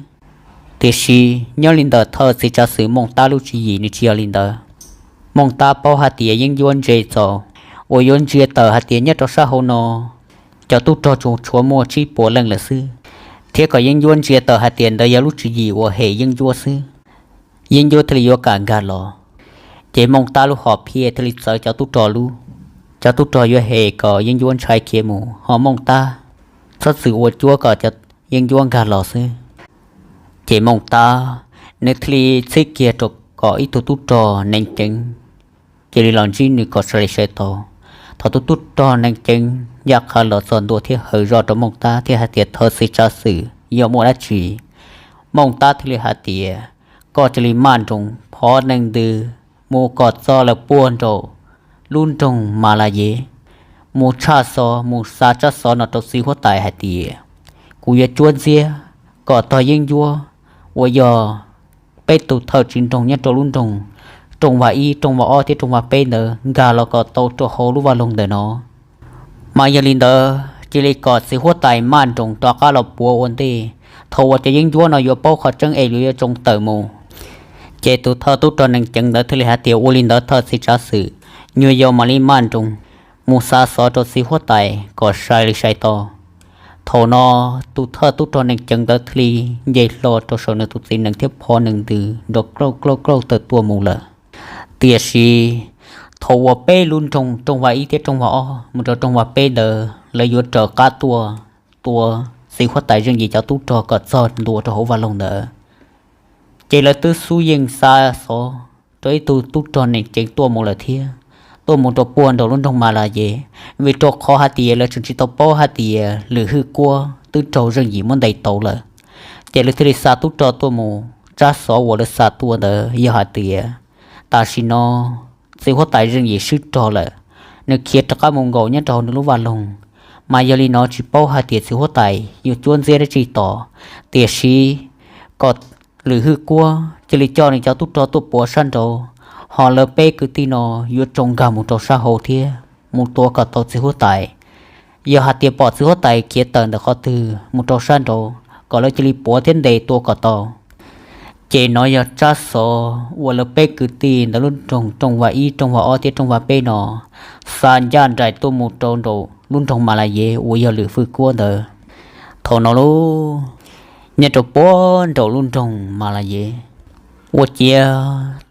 Tiam sis nyob li ntawm thawj txiv tsav xwm Mooj Tab lub tswv yim nws tsis yog li ntawd. Mooj Tab paub hais tias yeeb ncuab ntse txaus uas yuav ntsia tawm hais tias nyob rau sab hauv no cov tub rog tsuas tshuav muaj tsib puas leej lawm xwb, thiab kom yeeb ncuab ntsia tawm hais tias ntawd yog lub tswv yim uas hem yeeb ncuab xwb, yeeb ncuab thiaj li yuav kam nkag los. Ces Mooj Tab lub hom phiaj thiaj li txawv cov tub rog lub, cov tub rog yuav hem kom yeeb ncuab ntshai khiav mus, ho Mooj Tab txhob txwm ua cuab kom cov yeeb ncuab nkag los xwb. Ces Mooj Tab nws thiaj li txhib kiag rau kom ib tug tub rog neeg ceev cia li los ntsib nws kom sai li sai tau. Thaum tus tub rog neeg ceev ncaj qha los txog ntua thiab hawm zoj rau Mooj Tab thiab hais tias thawj txiv tsav xwm yog muaj dab tsi, Mooj Tab thiaj li hais tias koj cia li maj nroos phov neeg ntws mus kom txog lawm puag nraum lub nroog Mas Las Yev, mus tshaj xov mus xa tsab xov no rau txiv huab tais hais tias kuv yuav cuab ntxiab kom tog yeeb ncuab uas yog peb tus thawj tswj nroog nyob rau lub nroog Rooj Vas ib, Rooj Vas ob thiab Rooj Vas peb ntawd nkag los kom tau rau hauv lub vaj loog ntawm no. Mas yog li ntawd cia li kom txiv huab tais maj nroos rov qab los puav ua ntej, thaum uas cov yeeb ncuab no yuav paub qhov tseeb es yuav tsoo tawm mus. Ces tus thawj tub rog neeg ceev ntawd thiaj li hais tias ua li ntawd thawj txiv tsav xwm, nyuag yau mam li maj nroos mus xa xov rau txiv huab tais kom sai li sai tau. Thaum no tus thawj tub rog neeg ceev ntawd thiaj li nce hlo rau saum nws tus txiv nees thiab phov neeg ntws nrov klauj klauj klauj tawm tuaj mus lawm. Tiam sis thaum uas peb lub nroog Rooj Vas ib thiab Rooj Vas ob mus rau Rooj Vas peb ntawd lawv yuav raws qab tuaj tua txiv huab tais Zeej Yim cov tub rog kom txog ntua rau hauv vaj loog ntawd, ces lawv twb xub yeej xa xov rau ib tug tub rog neeg ceev tuaj mus lawm thiab, tuaj mus rau puag nraum lub nroog Mas Las Yev, vim rau qhov hais tias lawv tseem tsis tau paub hais tias Lwm Hwj Kuab twb raug Zeej Yim muab ntes tau lawm. Ces lawv thiaj li xa tub rog tuaj mus, tsab xov uas lawv xa tuaj ntawd yog hais tias tam sim no txiv huab tais Zeej Yim swb rog lawm, nws khiav rov qab mus nkaum nyob rau hauv nws lub vaj loog. Mas yog li no tsis paub hais tias txiv huab tais yuav cuab ntxiab dab tsi tos, tiam sis kom Lwm Hwj Kuab cia li coj nws cov tub rog tuaj puav sab nraud, ho lawv peb kwv tij no yuav tsoo nkag mus rau sab hauv thiab mus tua kom tau txiv huab tais. Yog hais tias pom txiv huab tais khiav tawm ntawm qhov twg mus rau sab nraud kom lawv cia li puav thiab ntes tua kom tau. Ces no yog tsab xov uas lawv peb kwv tij ntawm lub nroog Rooj Vas ib, Rooj Vas ob thiab Rooj Vas peb no xa ncaj nraim tuaj mus rau nraum lub nroog Mas Las Yev uas yog Lwm Hwj Kuab ntawd. Thaum no lub, nyob rau puag nraum lub nroog Mas Las Yev, ua ciav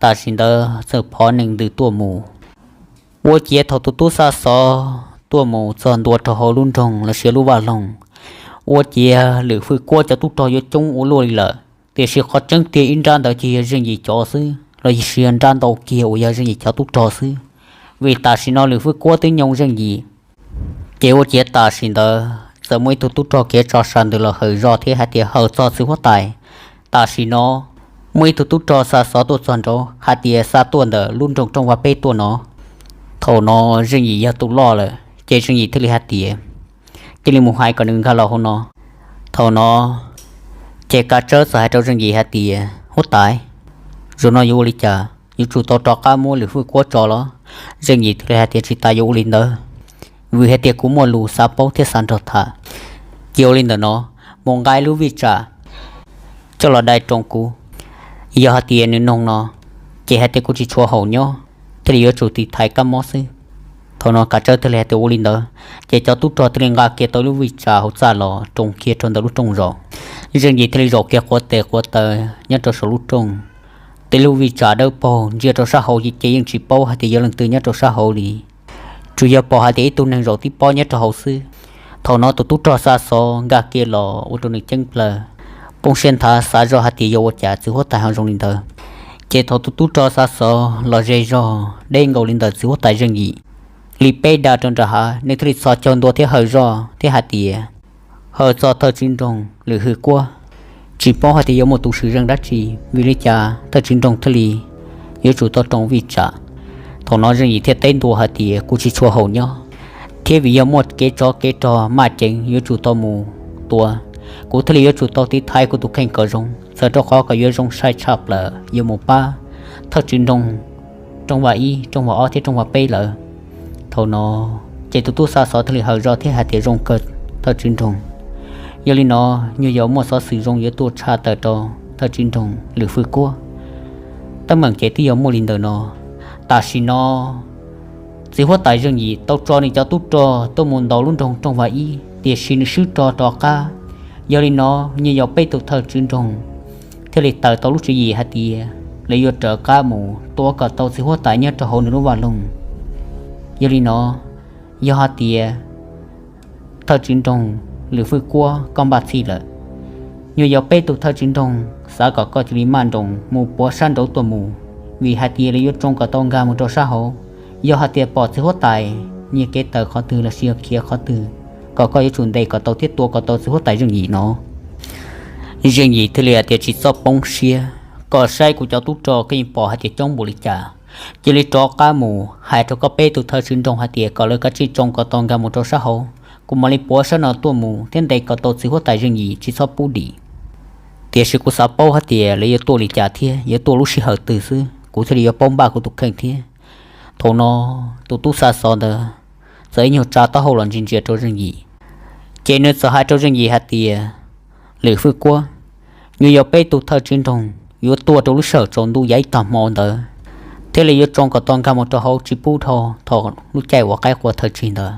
tam sim ntawd txawm phov neeg ntws tuaj mus. Ua ciav thaum tus tub xa xov tuaj mus txog ntua rau hauv lub nroog los sis lub vaj loog, ua ciav Lwm Hwj Kuab cov tub rog yuav coob ua luaj li lawm. Tiam sis qhov tseeb tiag ib nrab ntawd ces yog Zeej Yim cov xwb los sis yog nrab ntau kiag uas yog Zeej Yim cov tub rog xwb, vim tam sim no Lwm Hwj Kuab twb nyoo Zeej Yim. Ces ua ciav tam sim ntawd txawm muaj ib tug tub rog khiav tso sas ntws los hawm zoj thiab hais tias hawm txog txiv huab tais. Tam sim no muaj ib tug tub rog xa xov tuaj txog nraud hais tias xa tuaj ntawm lub nroog Rooj Vas peb tuaj no. Thaum no Zeej Yim yog tus loj lawm ces Zeej Yim thiaj li hais tias cia li mus hais kom nws nkag los hauv no. Thaum no ces Kav Tsawb txawm hais rau Zeej Yim hais tias huab tais, zaum no yuav ua li cas, yuav tsum tau rov qab muab Lwm Hwj Kuab tso los? Zeej Yim thiaj li hais tias tsis tas yuav ua li ntawd, vim hais tias kuv muaj lus xav paub thiab xav nrog tham. Cia ua li ntawm no, mus nqa ib lub vij tsam coj los dai rau kuv. Yog hais tias nws noog no ces hais tias kuv tsis tshua haum nyob, thiaj li yuav tsum tiv thaiv kab mob xwb. Thaum no Kav Tsawb thiaj li hais tias ua li ntawd, ces cov tub rog thiaj li nqa kiag tau lub vij tsam hauv txaj los rau kiag rau ntawm lub rooj zaum. Zeej Yim thiaj li zaum kiag quav tes quav taw nyob rau saum lub rooj. Tej lub vij tsam dawb paug ntsia rau sab hauv ces yeej tsis paub hais tias yog leej twg nyob rau sab hauv li, tsuas yog pom hais tias ib tug neeg zaum tib pob nyob rau hauv xwb. Thaum no tus tub rog xa xov nkag kiag los ua rau nws ceeb plaws, poob siab nthav xav zoj hais tias yog ua cas txiv huab tais ho zoo li ntawd. Ces thaum tus tub rog xa xov los ze zog deb nkaus li ntawm txiv huab tais Zeej Yim, li peb dag rau nram hav, nws thiaj li txhos caug ntua thiab hawm zoj thiab hais tias, hawm txog thawj tswv nroog Lwm Hwj Kuab, tsis paub hais tias yuav muaj tus swm zeej dab tsi, vim li cas thawj tswv nroog thiaj li yuav tsum tau roos vij tsam. Thaum no Zeej Yim thiaj teb ntua hais tias, kuv tsis tshua haum nyob, thiab vim yog muaj kev tsov kev rog maj ceev yuav tsum tau mus tua, kuv thiaj li yuav tsum tau tiv thaiv kuv tus kheej kom zoo, txawm rau qhov kom yuav zoo sai tshaj plaws yuav mus pab thawj tswv nroog rooj vag ib, rooj vag ob thiab rooj vag peb lawm. Thaum no ces tus tub xa xov thiaj li hawm zoj thiab hais tias, zoo kawg thawj tswv nroog. Yog li no, nyuag yau muaj xov xwm zoo yuav tuaj tshaj tawm rau thawj tswv nroog Lwm Hwj Kuab. Teeb meem ces twb yog muaj li ntawm no. Tam sim no txiv huab tais Zeej Yim tau tso nws cov tub rog tuaj mus ntaus lub nroog rooj vag ib, tiam sis nws swb rog rov qab. Yog li no, nyuag yau peb tus thawj tswv nroog thiaj li tawm tau lub tswv yim hais tias, lawv yuav raws qab mus tua kom tau txiv huab tais nyob rau hauv nws lub vaj loog. Yog li no, yog hais tias thawj tswv nroog Lwm Hwj Kuab koj npaj txhij lawm, nyuag yau peb tus thawj tswv nroog xav kom koj cia li maj nroos mus puav sab nraud tuaj mus, vim hais tias lawv yuav tsoo kom tau nkag mus rau sab hauv. Yog hais tias pom txiv huab tais nyiag kev tawm qhov twg los sis yog khiav qhov twg, kom koj yuav tsum ntes kom tau thiab tua kom tau txiv huab tais Zeej Yim no. Zeej Yim thiaj li hais tias, tsis txhob poob siab, koj saib kuv cov tub rog koj yeej pom hais tias coob npaum li cas. Cia li rov qab mus hais rau koj peb tus thawj tswv nroog hais tias kom lawv kav tsij tsoo kom tau nkag mus rau sab hauv, kuv mam li puav sab no tuaj mus thiab ntes kom tau txiv huab tais Zeej Yim tsis txhob pub dim. Tiam sis kuv xav paub hais tias lawv yuav tuaj li cas thiab yuav tuaj lub sij hawm twg xwb, kuv thiaj li yuav paub npaj kuv tus kheej thiab. Thaum no tus tub xa xov ntawd txawm ib nyuag tsa taub hau los ntsia ntsia rau Zeej Yim, ces nws txawm hais rau Zeej Yim hais tias, Lwm Hwj Kuab, nyuag yau peb tus thawj tswv nroog yuav tuaj rau lub sij hawm tsaus ntuj yav ib tag hmo ntawd, thiaj li yuav tsoo kom tau nkag mus rau hauv tsis pub dhau thaum lub caij uas qaib qua thawj tsig ntawd,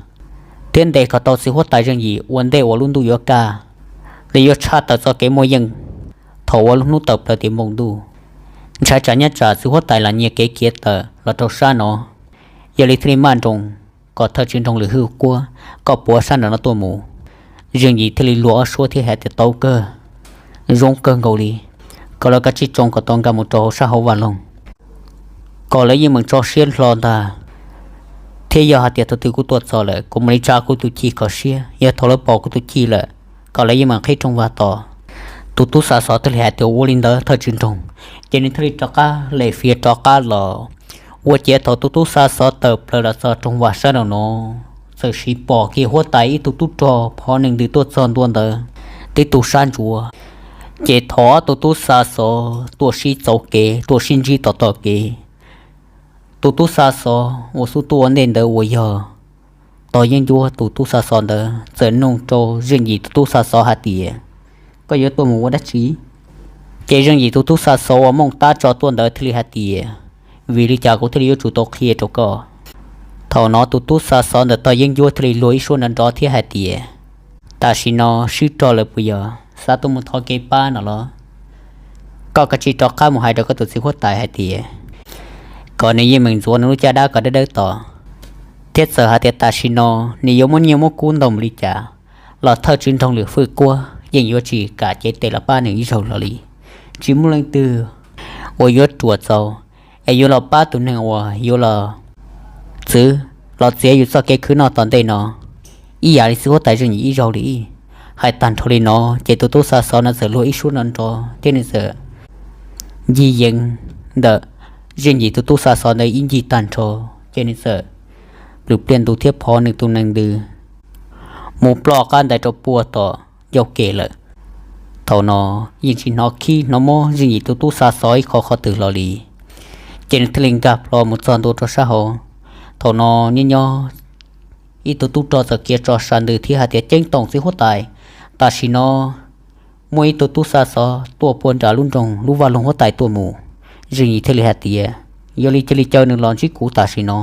thiab ntes kom tau txiv huab tais Zeej Yim ua ntej uas lub ntuj yuav kaj. Lawv yuav tshaj tawm txoj kev muaj yeej thaum uas lub hnub tawm plaws tiav npoo ntuj. Ntshai tsam nyob tsam txiv huab tais lam nyiag kev khiav tawm los rau sab no. Yog li thiaj li maj nroos kom thawj tswv nroog Lwm Hwj Kuab, koj puav sab nraum no tuaj mus. Zeej Yim thiaj li luag ob suab thiab hais tias, tau kawg, zoo kawg nkaus li, kom lawv kav tsij tsoo kom tau nkag mus rau hauv sab hauv vaj loog, kom lawv yeej meem tso siab hlo ntag, thiab yog hais tias thaum twg kuv tuaj txog lawm kuv mam li tsa kuv tus ci kho siab, yog thaum lawv pom kuv tus ci lawm, kom lawv yeej meem qhib rooj vag tos. Tus tub xa xov thiaj li hais tias, ua li ntawd thawj tswv nroog. Ces nws thiaj li rov qab lem fiav rov qab los. Ua ciav thaum tus tub xa xov tawm plaws los txog rooj vag sab nraum no, txawm siv pom kiag huab tais ib tug tub rog phov nees ntws tuaj txog ntua ntawd tib tug sab ntsuav. Ces thaum ob tug tub xa xov tuaj sib txauv kev tuaj sib ntsib tom tom kev, tus tub xa xov uas xub tuaj ua ntej ntawd uas yog Tog Yeeb Ncuab tus tub xa xov ntawd txawm nug rau Zeej Yim tus tub xa xov hais tias, koj yuav tuaj mus ua dab tsi? Ces Zeej Yim tus tub xa xov uas Mooj Tab tso tuaj ntawd thiaj li hais tias, vim li cas kuv thiaj li yuav tsum tau qhia rau koj? Thaum no tus tub xa xov ntawm Tog Yeeb Ncuab thiaj li luag ib suab nrov nrov thiab hais tias, tam sim no swb rog lawm puas yog? Xav tuaj mus thov kev pab no los? Koj kav tsij rov qab mus hais rau koj tus txiv huab tais hais tias, kom nws yeej meem ntxuav nws lub caj dab kom dawb dawb tos, thiab txawm hais tias tam sim no nws yuav muab nyiaj muab kub ntau npaum li cas los thawj tswv nroog Lwm Hwj Kuab yeej yuav tsis kam cev tes los pab nws ib zaug los li. Tsis muaj leej twg uas yuav ruam txaus es yuav los pab tus neeg uas yuav los txwv los txiav yus txoj kev khwv noj tom ntej no ib yam li txiv huab tais Zeej Yim ib zaug li. Hais tag nrho li no ces tus tub xa xov no txawm luag ib suab nrov nrov thiab nws txawm ncig yees ntawm Zeej Yim tus tub xa xov ntawd ib ncig tag nrho, ces nws txawm plws pliaj ntu thiab phov nws tus nees ntws mus ploj qab ntawd rau puag tom ncauj ke lawm. Thaum no yeej tsis hnov khib hnov mob Zeej Yim tus tub xa xov ib qho qhov twg hlo li, ces nws thiaj li nkag plho mus txog ntua rau sab hauv. Thaum no nyob nyob ib tug tub rog txawm khiav tso sa ntws thiab hais tias, ceeb toom txiv huab tais, tam sim no muaj ib tug tub xa xov tuaj puag nram lub nroog lub vaj loog huab tais tuaj mus. Zeej Yim thiaj li hais tias, yog li cia li caw nws los ntsib kuv tam sim no.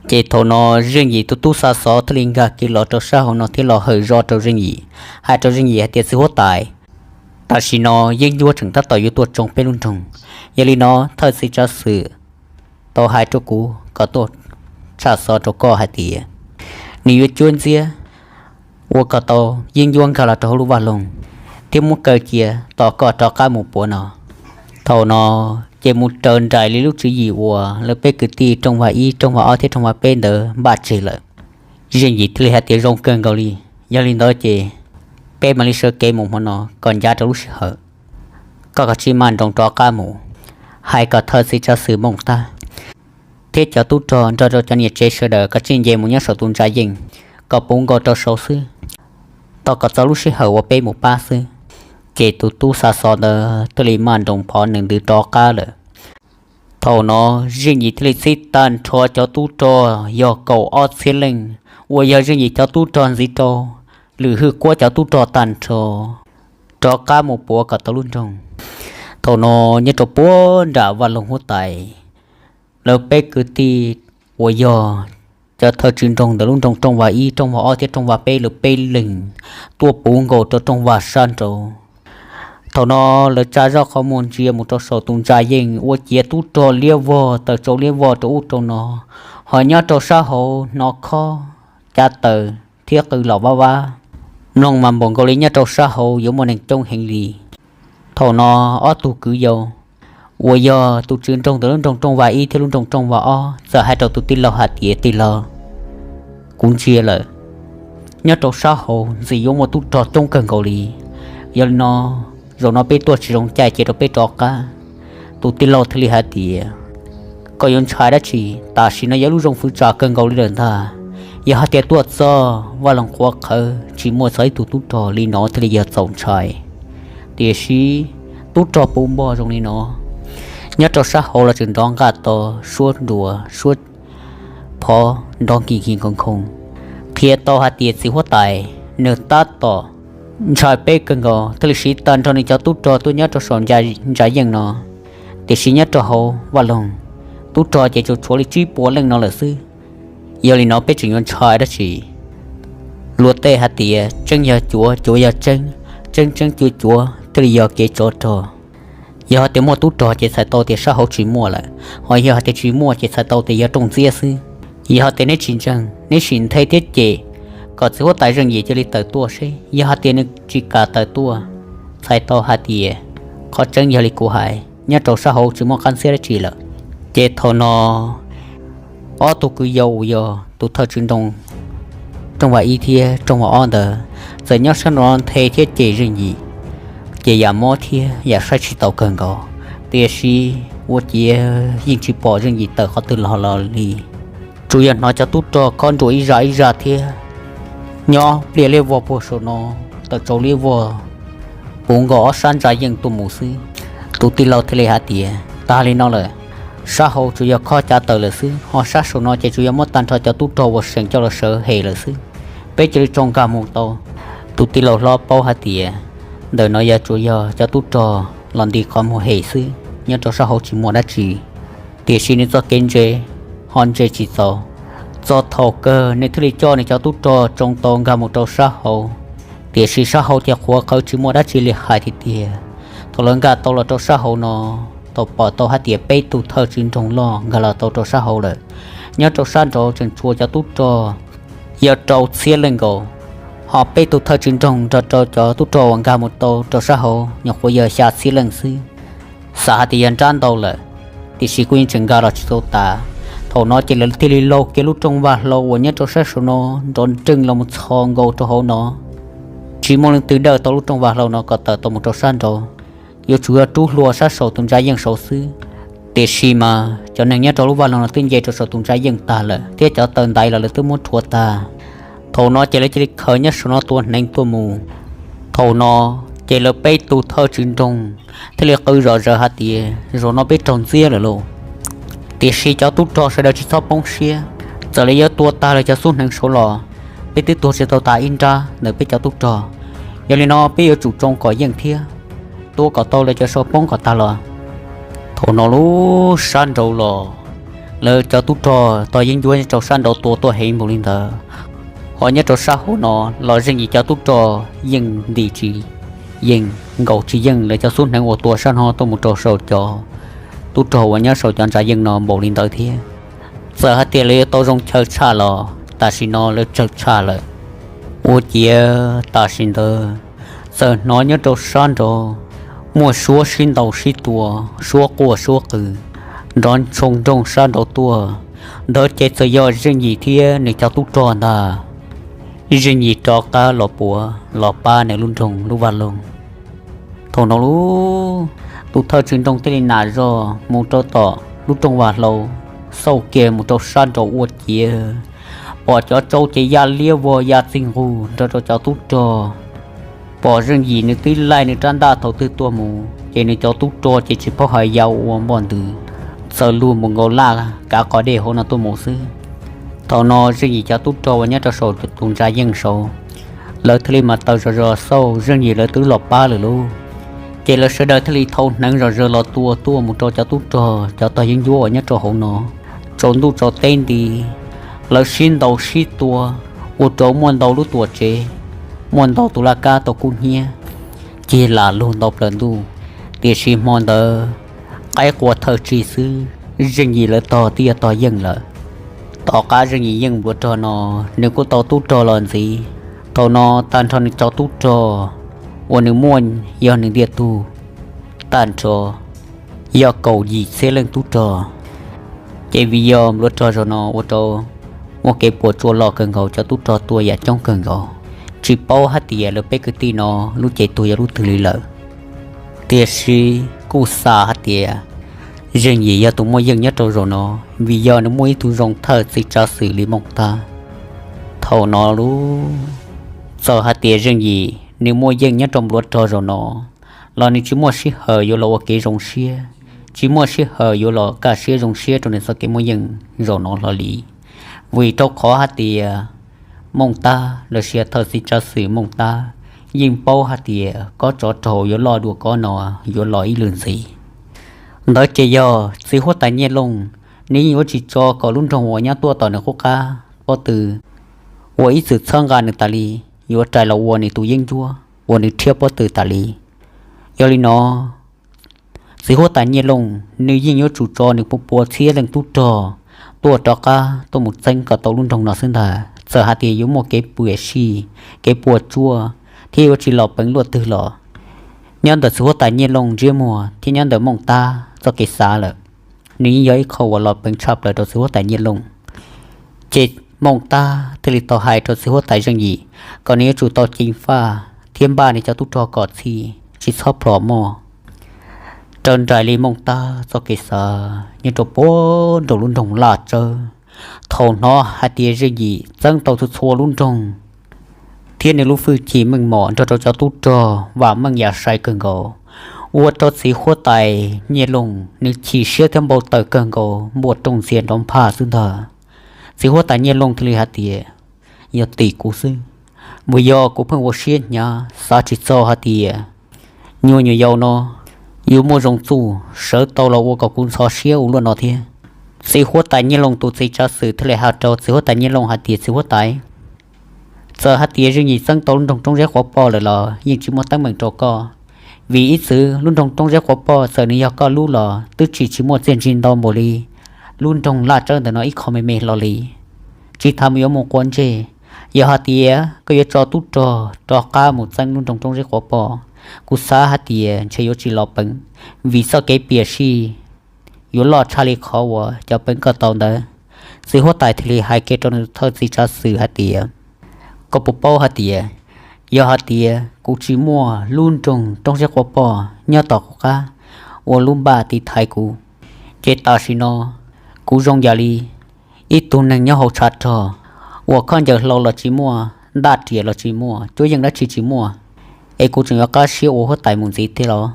Ces thaum no Zeej Yim tus tub xa xov thiaj li nkag kiag los rau sab hauv no thiab los hawm zog rau Zeej Yim, hais rau Zeej Yim hais tias, txiv huab tais, tam sim no Yeeb Ncuab tseem tab tom yuav tuaj tsoo peb lub nroog, yog li no thawj txiv tsav xwm tau hais rau kuv kom tuaj tshaj xov rau koj hais tias, nws yuav cuab ntxiab ua kom tau Yeeb Ncuab nkag los rau hauv lub vaj loog thiab muab kaw cia tos koj rov qab mus puav no. Thaum no ces mus raws nraim li lub tswv yim uas lawv peb kwv tij rooj vag ib, rooj vag ob thiab rooj vag peb ntawd npaj tseg lawm. Zeej Yim thiaj li hais tias zoo kawg nkaus li, yog li ntawd ces peb mam li sawv kev mus hmo no kom ncav rau lub sij hawm. Koj kav tsij maj nroos rov qab mus, hais kom thawj txiv tsav xwm Mooj Tag thiab cov tub rog nrog rau cov niam tsev sawv daws kom tsij nce mus nyob saum tus ntsa yeej, kom puv nkaus rau saud xwb, tos kom txog lub sij hawm uas peb mus pab xwb. Ces tus tub xa xov ntawd thiaj li maj nroos phov nws ntws rov qab lawm. Thaum no Zeej Yim thiaj li txib tag nrho cov tub rog yog kaum ob txhiab leej, uas yog Zeej Yim cov tub rog ntxiv rau, Lwm Hwj Kuab cov tub rog tag nrho, rov qab mus puav kom tau lub nroog. Thaum no nyob rau puag nram Vaj Loog huab tais, lawv peb kwv tij uas yog cov thawj tswv nroog ntawm lub nroog rooj vag ib, rooj vag ob thiab rooj vag peb lawv peb leeg tuaj puv nkaus rau rooj vag sab nraud. Thaum no lawv tsa zoj qhov muag ntsia mus rau saum tus ntsa yeej ua ciav tub rog liab vog taws tsau liab vog rau ub rau no, ho nyob rau sab hauv hnov khob cav taws thiab qw los vab vab. Mloog mas npaum nkaus li nyob rau sab hauv yuav muaj neeg coob heev li. Thaum no ob tug kwv yau uas yog tus tswv nroog ntawm lub nroog rooj vag ib thiab lub nroog rooj vag ob txawm hais rau tus tij laug hais tias, Tij laug, kuv ntsia lawm, nyob rau sab hauv ntxim yuav muaj tub rog coob kawg nkaus li. Yog li no, zaum no peb tuaj tsis zoo caij, cia rau peb rov qab. Tus tij laug thiaj li hais tias, Koj yuav ntshai dab tsi? Tam sim no yog lub zoo fwv tsam kawg nkaus li lawm ntag. Yog hais tias tuaj txog Vaj Loog qhuav qhawv tsis muaj txog ib tug tub rog li no thiaj li yog txaus ntshai. Tiam sis tub rog puv npog zoo li no, nyob rau sab hauv los tseem nrov nqaj to, suab nruas suab phov nrov nkig nkig nkhoos nkhoos, qhia tau hais tias txiv huab tais nws tab tom ntshai peb kawg nkaus thiaj li siv tag nrho nws cov tub rog tuaj nyob rau saum ntsa yeej no. Tiam sis nyob rau hauv Vaj Loog, tub rog ces tsuas tshuav li tsib puas leej no lawm xwb. Yog li no peb tseem yuav ntshai dab tsi? Luag tej hais tias tseeb yog cuav, cuav yog tseeb, tseeb tseeb cuav cuav thiaj li yog kev tsov rog. Yog hais tias muaj tub rog ces txhais tau tias sab hauv tsis muaj lawm, ho yog hais tias tsis muaj ces txhais tau tias yog rooj ntxiab xwb. Yog hais tias neb tsis ntseeg, neb sim nthe thiab cem kom txiv huab tais Zeej Yim cia li tawm tuaj seb. Yog hais tias nws tsis kam tawm tuaj, txhais tau hais tias qhov tseeb yog li kuv hais, nyob rau sab hauv tsis muaj qab ntxiab dab tsi lawm. Ces thaum no ob tug kwv yau uas yog tus thawj tswv nroog rooj vag ib thiab rooj vag ob ntawd txawm nyob sab nraud nthe thiab cem Zeej Yim, ces yam mob thiab yam saib tsis taus kawg nkaus. Tiam sis ua ciav yeej tsis pom Zeej Yim tawm qhov twg los los li, tsuas yog hnov cov tub rog khob nruas ib zaj ib zaj thiab nyob pliaj liab vog puag saum no, taws tsau liab vog puv nkaus ob sab ntsa yeej tuaj mus xwb. Tus tij laug thiaj li hais tias, Tag li no lawm, sab hauv tsuas yog khob cav taws lawm xwb, ho sab saum no ces tsuas yog muab tag nrho cov tub rog uas seem coj los sawv hem lawm xwb. Peb cia li tso nkag mus tau. Tus tij laug hlob paub hais tias ntawm no yog tsuas yog cov tub rog los nti qhov muag hem xwb, nyob rau sab hauv tsis muaj dab tsi. Tiam sis nws txoj kev ntse ho ntse tsis txaus. Txog thaum kawg nws thiaj li coj nws cov tub rog tsoo tau nkag mus rau sab hauv. Tiam sis sab hauv ces qhuav qhawv tsis muaj dab tsi li hais tiag tiag. Thaum lawv nkag tau los rau sab hauv no, tau pom tau hais tias peb tug thawj tswv nroog loj nkag los tau rau sab hauv lawm. Nyob rau sab nraud tseem tshuav cov tub rog yog rau txhiab leej nkaus, ho peb tug thawj tswv nroog nrog rau cov tub rog uas nkag mus tau rau sab hauv nyuam qhuav yog xya txhiab leej xwb. Xav hais tias yog nrab ntau lawm, tiam sis kuj yeej tseem nkag los tsis tau tas. Thaum no ces lawv thiaj li laug kiag lub rooj vag hlau uas nyob rau sab saum no nrov nreej los mus txhos nkaus rau hauv no. Tsis muaj leej twg dawj tau lub rooj vag hlau no kom tawm tau mus rau sab nraud, yuav tsum yog rub hlua sab saum tus ntsa yeej saud xwb. Tiam sis mas cov neeg nyob rau lub vaj loog no twb nce rau saum tus ntsa yeej tag lawm, thiab cov taw ntaiv los lawv twb muab rhuav tag. Thaum no ces lawv cia li khaws nyob saum no tua hneev tuaj mus. Thaum no ces lawv peb tug thawj tswv nroog thiaj li qw zom zaws hais tias, Zaum no peb raug ntxiab lawm lauj! Tiam sis cov tub rog sawv daws tsis txhob poob siab, txawm lawv yuav tua tag lawv cov xub hneev saud los, peb twb tuag tsis tau tas ib nrab ntawm peb cov tub rog. Yog li no peb yuav tsum tsoo kom yeej thiab tua kom tau lawv cov saud poob kom tag los. Thaum no lub sab nraud los, lawv cov tub rog tog yeeb ncuab nyob rau sab nraud tua tuaj heev npaum li ntawd, ho nyob rau sab hauv no los zeej yim cov tub rog yeej ntim tsis yeej, nkaum tsis yeej lawv cov xub hneev uas tua sab no tuaj mus rau saum cov tub rog uas nyob saum cov ntsa yeej no npaum li ntawd thiab. Txawm hais tias lawv yuav tau zoo chaw tshaj los tam sim no lawv tsawg tshaj lawm. Ua ciav tam sim ntawd txawm hnov nyob rau sab nraud muaj suab sib ntaus sib tua, suab quaj suab qw nrov ntshoo nrooj sab nraud tuaj. Ntawd ces txawm yog Zeej Yim thiab nws cov tub rog ntag. Zeej Yim rov qab los puav los pab nws lub nroog lub vaj loog. Thaum no lub, tus thawj tswj nroog thiaj li nam zog mus rau tom lub rooj vag hlau, xauj kiag mus rau sab nraud ua ciav, pom cov tsau ces ya liab vog ya txij nqug nrog rau cov tub rog. Pom Zeej Yim nws twb laij nws rab ntaj thaum twg tuaj mus ces nws cov tub rog ces tsis paub hais ya ua npoj ntws, txawm luag mus nkaus laj kav qhov dej hauv no tuaj mus xwb. Thaum no Zeej Yim cov tub rog uas nyob rau saum tus ntsa yeej saud, lawv thiaj li mam taws zog zog xauj Zeej Yim lawv twb los pab lawm lauj. Ces lawv sawv daws thiaj li thau hneev zom zaws los tua tuaj mus rau cov tub rog cov tog yeeb ncuab uas nyob rau hauv no. Tsaus ntuj tsaus teb nti, lawv sib ntaus sib tua, ua rau muaj ntau lub tuam tsev, muaj ntau tus laj kab tau kub hnyiab, cig lam lug ntau plaws ntuj. Tiam sis hmo ntawd qaib qua thawj tsig xwb, Zeej Yim lawv tog twb yog tog yeej lawm. Tom qab Zeej Yim yeej npluav rog no, nws kuj tau tub rog los ntxiv. Thaum no tag nrho nws cov tub rog uas nws muaj yog nws ntiag tug tag nrho yog kaum yim txhiab leej tub rog. Ces vim yog npluav rog zaum no ua rau muaj kev puas tsuaj loj kawg nkaus, cov tub rog tuaj yam coob kawg nkaus, tsis paub hais tias lawv peb kwv tij no lub cev tuag yog lub twg li lawm. Tiam sis kuj xav hais tias Zeej Yim yog tus muaj yeej nyob rau zaum no, vim yog nws muaj ib tug zoo thawj txiv tsav xwm li Mooj Tab. Thaum no lub, txawm hais tias Zeej Yim nws muaj yeej nyob rau npluav rog zaum no los nws tsis muaj sij hawm yuav los ua kev zoo siab, tsis muaj sij hawm yuav los kaj siab zoo siab rau nws txoj kev muaj yeej zaum no hlo li. Vim rau qhov hais tias Mooj Tab los sis thawj txiv tsav xwm Mooj Tab yeej paub hais tias kob tsov rog yuav loj dua kob no yuav los ib lwm ntxiv. Ntawd ces yog txiv huab tais Nyiaj Looj, nws yeej yuav tsis tso kom lub nroog uas nyob tuaj tom nws qub qab pob tw uas ib txwm txhawb nqa nws tas li yuav rais los ua nws tus yeeb ncuab uas nws rhiab pob tw tas li. Yog li no, txiv huab tais Nyiaj Looj nws yeej yuav tsum tso nws pua pua txhiab leej tub rog tuaj rov qab tuaj mus txeeb kom tau lub nroog no xwb ntag. Txawm hais tias yuav muaj kev pwam sij, kev puas tsuaj thiab yuav tsis los peev luaj twg los, nyob ntawm txiv huab tais Nyiaj Looj ntsiab muag thiab nyob ntawm Mooj Tab txoj kev xav lawm, nws yeej yog ib qho uas los peev tshaj plaws rau txiv huab tais Nyiaj Looj. Ces Mooj Tab thiaj li tau hais rau txiv huab tais Zeej Yim kom nws yuav tsum tau ceev faj thiab npaj nws cov tub rog kom txhij, tsis txhob plhom moj. Raws nraim li Mooj Tab txoj kev xav, nyob rau puag nraum lub nroog Laj Tsawb, thaum hnov hais tias Zeej Yim txeeb tau txhua txhua lub nroog thiab nws lub hwj chim meej mom nrog rau cov tub rog vam meej yam sai kawg nkaus, ua rau txiv huab tais Nyiaj Looj nws chim siab thiab npau taws kawg nkaus, npuaj rooj ntxiag nrov nphaj xwb ntag. Txiv huab tais Nyiaj Looj thiaj li hais tias, yog tim kuv xwb, vim yog kuv pheej ua siab hnyav xav tsis txog hais tias nyuag nyuam yaus no yuav muaj zoo txuj sawv tau los ua kom kuv ntxhov siab ua luaj no thiab. Txiv huab tais Nyiaj Looj tus txiv tsav xwm thiaj li hais rau txiv huab tais Nyiaj Looj hais tias, txiv huab tais, txawm hais tias Zeej Yim txeeb tau lub nroog Roob Zeb Quav Poj lawm los yeej tsis muaj teeb meem rau koj, vim ib txwm lub nroog Roob Zeb Quav Poj txawm nws yog koj lub los twb tsis tsis muaj txiaj ntsig ntau npaum li lub nroog Laj Tsawb ntawm no ib qho me me hlo li. Tsis tas mus yuav mus quav ntsej, yog hais tias koj yuav tso tub rog rov qab mus txeeb lub nroog Roob Zeb Quav Poj, kuv xav hais tias ntshe yuav tsis los peev, vim txoj kev piam sij yuav loj tshaj li qhov uas cov peev koj tau ntawd. Txiv huab tais thiaj li hais kiag rau nws thawj txiv tsav xwm hais tias, koj puas paub hais tias, yog hais tias kuv tsis muaj lub nroog Roob Zeb Quav Poj nyob tom kuv qab ua lub npaj tiv thaiv kuv, ces tam sim no kuv zoo yam li ib tug neeg nyob hauv tshav rog uas khaub ncaws hlau los tsis muaj, ntaj riam los tsis muaj, cuab yeej dab tsi tsis muaj, es kuv tseem yuav qab siab ua huab tais mus ntxiv thiab los?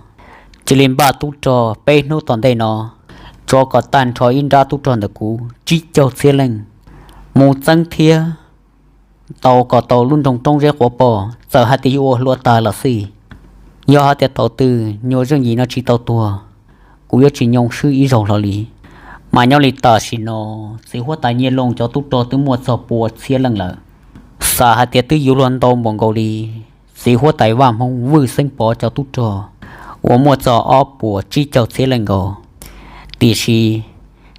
Cia li npaj tub rog peb hnub tom ntej no, tso kom tag nrho ib nrab tub rog ntawm kuv tsib caug txhiab leej mus txeeb thiab tau kom tau lub nroog Roob Zeb Quav Poj, txawm hais tias yuav ua hlua tag los xij. Yog hais tias thaum twg nyuag Zeej Yim no tsis tau tuag, kuv yuav tsis nyoo swb ib zaug hlo li. Mas nyob li tam sim no, txiv huab tais Nyiaj Looj cov tub rog twb muaj txog pua txhiab leej lawm, xav hais tias twb yuav luag ntau npaum nkaus li txiv huab tais Vaj Hmoob Vwj Xeeb Pov cov tub rog uas muaj txog ob puas tsib caug txhiab leej nkaus. Tiam sis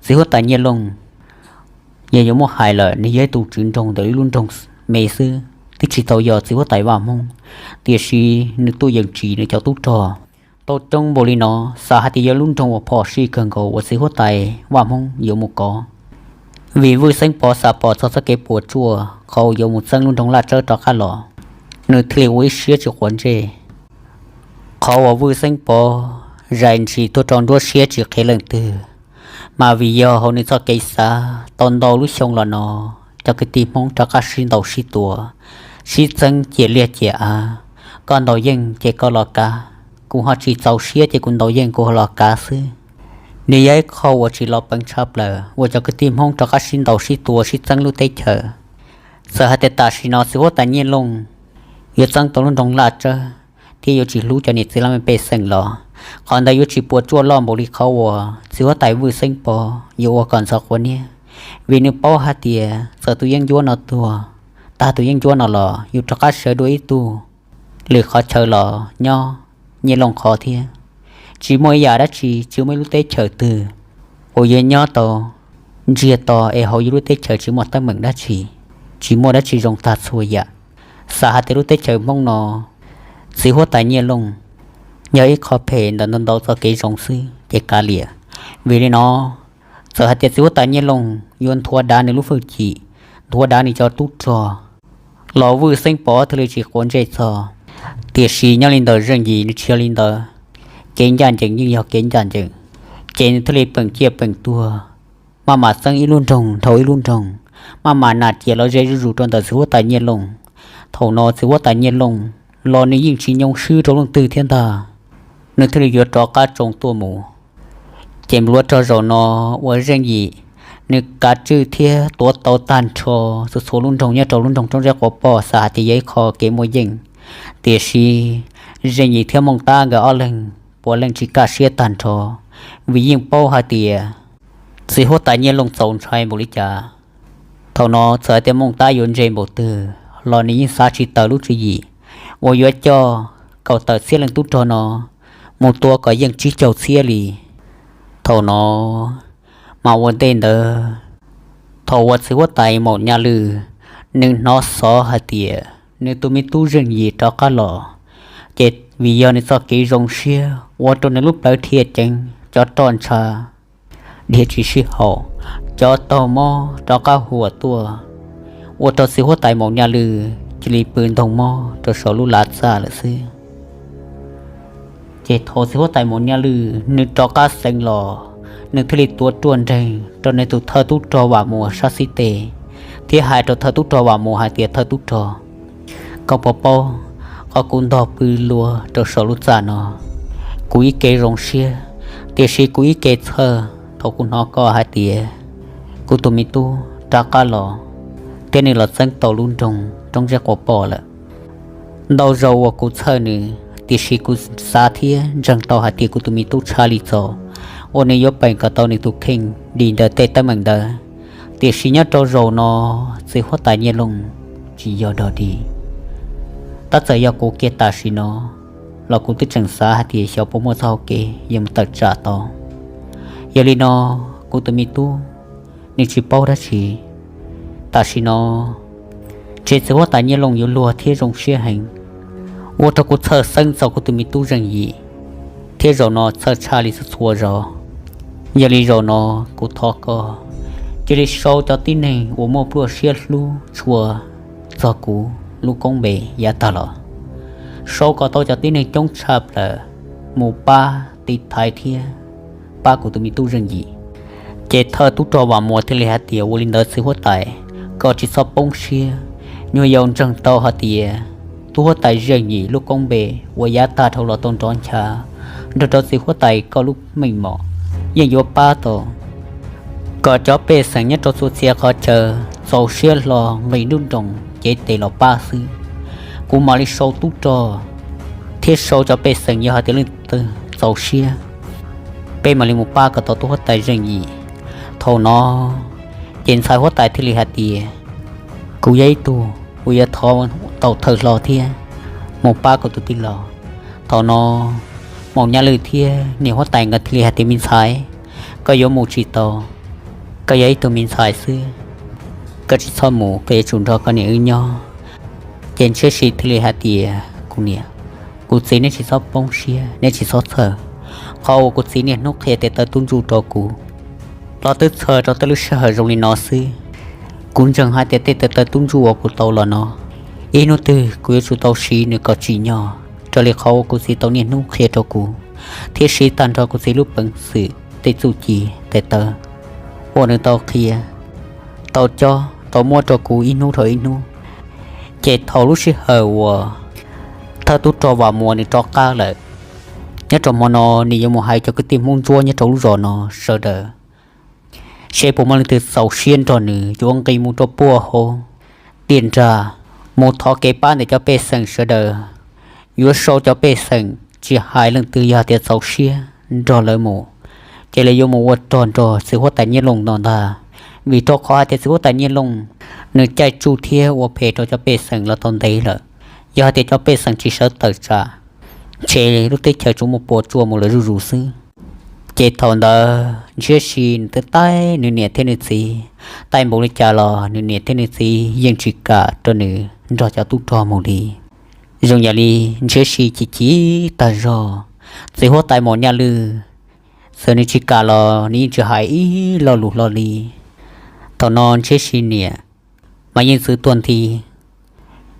txiv huab tais Nyiaj Looj, yog yuav muab hais lawm, nws yog ib tug tswv nroog ntawm ib lub nroog me xwb, twb tsis tau yog txiv huab tais Vaj Hmoob, tiam sis nws tuaj yeem tsim nws cov tub rog tau coob npaum li no, xav hais tias yog lub nroog uas phom sij kawg nkaus uas txiv huab tais Vaj Hmoob yuav mus kov. Vim Vwj Xeeb Pov xav pom txog txoj kev puas tsuaj qhov uas yuav mus txeeb lub nroog Laj Tsawb rov qab los, nws thiaj li ua ib siab tsis quav ntsej. Qhov uas Vwj Xeeb Pov zais ntsis tuaj rau nruab siab tsis qhia leej twg, mas vim yog hauv nws txoj kev xav tau ntau lub xyoo los no, cov kwv tij Hmoob rov qab sib ntaus sib tua, sib txeeb ciam liaj ciam av, koj ntaus yeej ces koj los kav, kuv ho tsis txaus siab ces kuv ntaus yeej kuv ho los kav xwb. Nws yog ib qho uas tsis los peev tshaj plaws uas cov kwv tij Hmoob rov qab sib ntaus sib tua sib txeeb lub teb chaws. Txawm hais tias tam sim no txiv huab tais Nyiaj Looj yuav txeeb tau lub nroog Laj Tsawb thiab yuav tsis hlub cov niam txiv laj mej pej xeem los, qhov ntawd yuav tsis puas tsuaj loj npaum li qhov uas txiv huab tais Vwj Xeeb Pov yuav ua kom ntxhov quav niab, vim nws paub hais tias txawm tus yeeb ncuab no tuag, tag tus yeeb ncuab no los yus rov qab sawv dua ib tug lwm qhov chaw los nyob Nyiaj Looj qhov thiab. Tsis muaj ib yam dab tsi, tsis muaj ib lub teb chaws twg uas yuav nyob tau ntsiag to es hauv yus lub teb chaws tsis muaj teeb meem dab tsi, tsis muaj dab tsi zoo tag txhua yam. Xav hais tias lub teb chaws Hmoob no, txiv huab tais Nyiaj Looj yog ib qho phem ntawm ntau ntau txoj kev zoo xwb ces kav liam. Vim li no, txawm hais tias txiv huab tais Nyiaj Looj yuav nthuav dav nws lub hwj chim, nthuav dav nws cov tub rog los Vwj Xeeb Pov thiaj li tsis quav ntsej txog. Tiam sis nyob li ntawm Zeej Yim nws tsis yog li ntawd, kev ncaj ncees yeej yog kev ncaj ncees, ces nws thiaj li peem ciaj peem tuag, maj mam txeeb ib lub nroog dhau ib lub nroog, maj mam nam ciam los ze zuj zus rau ntawm txiv huab tais Nyiaj Looj. Thaum no txiv huab tais Nyiaj Looj los nws yeej tsis nyoo swb rau leej twg thiab ntag, nws thiaj li yuav rov qab tsoo tuaj mus. Ces npluav rau zaum no uas Zeej Yim nws kav tswj thiab tuav tau tag nrho txhua txhua lub nroog nyob rau lub nroog Roob Zeb Quav Poj xav hais tias yog ib qho kev muaj yeej. Tiam sis Zeej Yim thiab Mooj Tab nkawd ob leeg puav leej tsis kaj siab tag nrho, vim yeej paub hais tias txiv huab tais Nyiaj Looj txaus ntshai npaum li cas. Thaum no txawm hais tias Mooj Tab yuav ntse npaum twg los nws yeej xav tsis tawm lub tswv yim uas yuav coj kaum tawm txhiab leej tub rog no mus tua kom yeej tsib caug txhiab li. Thaum no mas ua ntej ntawd, thaum uas txiv huab tais Maum Nyaj Lwj nws hnov xov hais tias nws tus me tub Zeej Yim rov qab los, ces vim yog nws txoj kev zoo siab ua rau nws lub plawv dhia ceev, cov roj ntsha dhia tsis sib haum, cov taug mob rov qab huam tuaj, ua rau txiv huab tais Maum Nyaj Lwj cia li pw ntoog mob rau saum lub lav txaj lawm xwb. Ces thaum txiv huab tais Maum Nyaj Lwj nws rov qab xeev los, nws thiaj li tuav ruaj nreeg rau nws tus thawj tub rog Vam Muas sab xib teg, thiab hais rau thawj tub rog Vam Muas hais tias, thawj tub rog, koj puas paub qhov kuv ntog pw lua rau saum lub txaj no? Kuv ib ke zoo siab, tiam sis kuv ib ke txhawj thaum kuv hnov koj hais tias kuv tus me tub rov qab los, thiab nws los txeeb tau lub nroog Roob Zeb Quav Poj lawm. Ntau zaus uas kuv txhawj nws, tiam sis kuv xav thiab ntseeg tau hais tias kuv tus me tub tshaj li txaus uas nws yuav peem kom tau nws tus kheej dim ntawm tej teeb meem ntawd. Tiam sis nyob rau zaum no, txiv huab tais Nyiaj Looj tsis yog dog dig. Tab txawm yog kuv kiag tam sim no los kuv twb tseem xav hais tias xyov puas muaj txoj hau kev yuav mus tawm tsam tau. Yog li no, kuv tus me tub nws tsis paub dab tsi. Tam sim no, ntshe txiv huab tais Nyiaj Looj yuav luag thiab zoo siab heev, ua rau kuv txhawj xeeb txog kuv tus me tub Zeej Yim, thiab zaum no txhawj tshaj li txhua txhua zaus. Yog li zaum no, kuv thov koj cia li sau cov tib neeg uas muaj pluaj siab hlub tshua txog kuv lub koob npe yav tag los, sau kom tau cov tib neeg coob tshaj plaws mus pab tiv thaiv thiab pab kuv tus me tub Zeej Yim. Ces thawj tub rog Vam Muas thiaj li hais tias, ua li ntawd txiv huab tais, koj tsis txhob poob siab. Nyuag yaus ntseeg tau hais tias tub huab tais Zeej Yim lub koob npe uas yav tag dhau los tau nrov ncha nrog rau txiv huab tais koj lub meej mom, yeej yuav pab tau kom cov pej xeem nyob rau txhua txhia qhov chaw txaus siab hlo nqis nruab nroos cev tes los pab xwb. Kuv mam li sau tub rog thiab sau cov pej xeem, yog hais tias leej twg txaus siab, peb mam li mus pab kom tau tub huab tais Zeej Yim. Thaum no ces ntxhais huab tais thiaj li hais tias, kuv yog ib tug uas yuav thov tau thawj hlo thiab mus pab kuv tus tij laug. Thaum no Maum Nyaj Lwj thiab niam huab tais nkawd thiaj li hais tias, me ntxhais, koj yuav mus tsis tau, koj yog ib tug me ntxhais xwb, koj tsis txhob mus, koj yuav tsum nrog koj niam wb nyob. Ces Ntshiab Sim thiaj li hais tias, kuv niam, kuv Kuv txiv, nej tsis txhob poob siab, nej tsis txhob txhawj. Qhov uas kuv txiv niaj hnub qhia tej taw tub ntsuj rau kuv los twb txhawm rau tej lub sij hawm zoo li no xwb. Kuv ntseeg hais tias tej taw tub ntsuj uas kuv tau los no, ib hnub twg kuv yuav tsum tau siv nws kom tsim nyog raws li qhov uas kuv txiv tau niaj hnub qhia rau kuv, thiab siv tag nrho kuv txiv lub peev xwm tej txuj ci tej taw uas nws tau qhia, tau cob tau muab rau kuv ib hnub dhau ib hnub. Ces thaum lub sij hawm uas thawj tub rog Vam Muas nws rov qab lawm, nyob rau hmo no nws yuav mus hais cov kwv tij Hmoob Ntsuab nyob rau lub zos no sawv daws seb puas muaj leej twg txaus siab nrog nws yuav nqis mus rau puag hauv tiaj nrag, mus thov kev pab ntawm cov pej xeem sawv daws. Yuav sau cov pej xeem tsis hais leej twg yog tias txaus siab nrog lawv mus, ces lawv yuav mus ua rog nrog txiv huab tais Nyiaj Looj no ntag. Vim rau qhov hais tias txiv huab tais Nyiaj Looj nws caij tsuj thiab ua phem rau cov pej xeem los tau ntev lawm. Yog hais tias cov pej xeem tsis sawv tawm tsam, ces lub teb chaws tsuas muaj puas tsuaj mus lawm zuj zus xwb. Ces thaum ntawd Ntshiab Si nws twb taij nws niam thiab nws txiv, taij npaum li cas los nws niam thiab nws txiv yeej tsis kam rau nws nrog cov tub rog mus li. Zoo yam li Ntshiab Si chim chim tag zog, txiv huab tais Maum Nyaj Lwj txawm nws tsis kam los nws yeej tsis hais ib lo lus hlo li. Thaum no Ntshiab Si niam mas yeej txwv tuag nthi,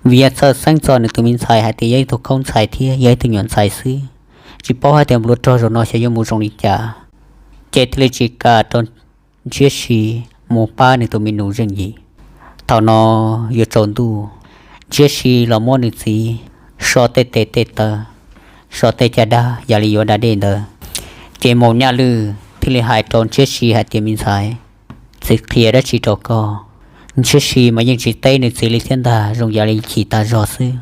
vim yog txhawj xeeb txog nws tus me ntxhais hais tias yog ib tug khaub ntxhais thiab yog ib tug nyuam ntxhais xwb, tsis paub hais tias mus ua rog zaum no xyov yuav mus zoo li cas, ces thiaj li tsis kam rau Ntshiab Si mus pab nws tus me nus zeej yim. Thaum no yuav tsaus ntuj, Ntshiab Si los muab nws txiv so tej tes tej taw, so tej caj dab yam li yuav da dej ntawd, ces Maum Nyaj Lwj thiaj li hais rau Ntshiab Si hais tias, me ntxhais, txiv qhia dab tsi rau koj? Ntshiab Si mas yeej tsis teb nws txiv li thiab ntag, zoo yam li chim tas zog xwb.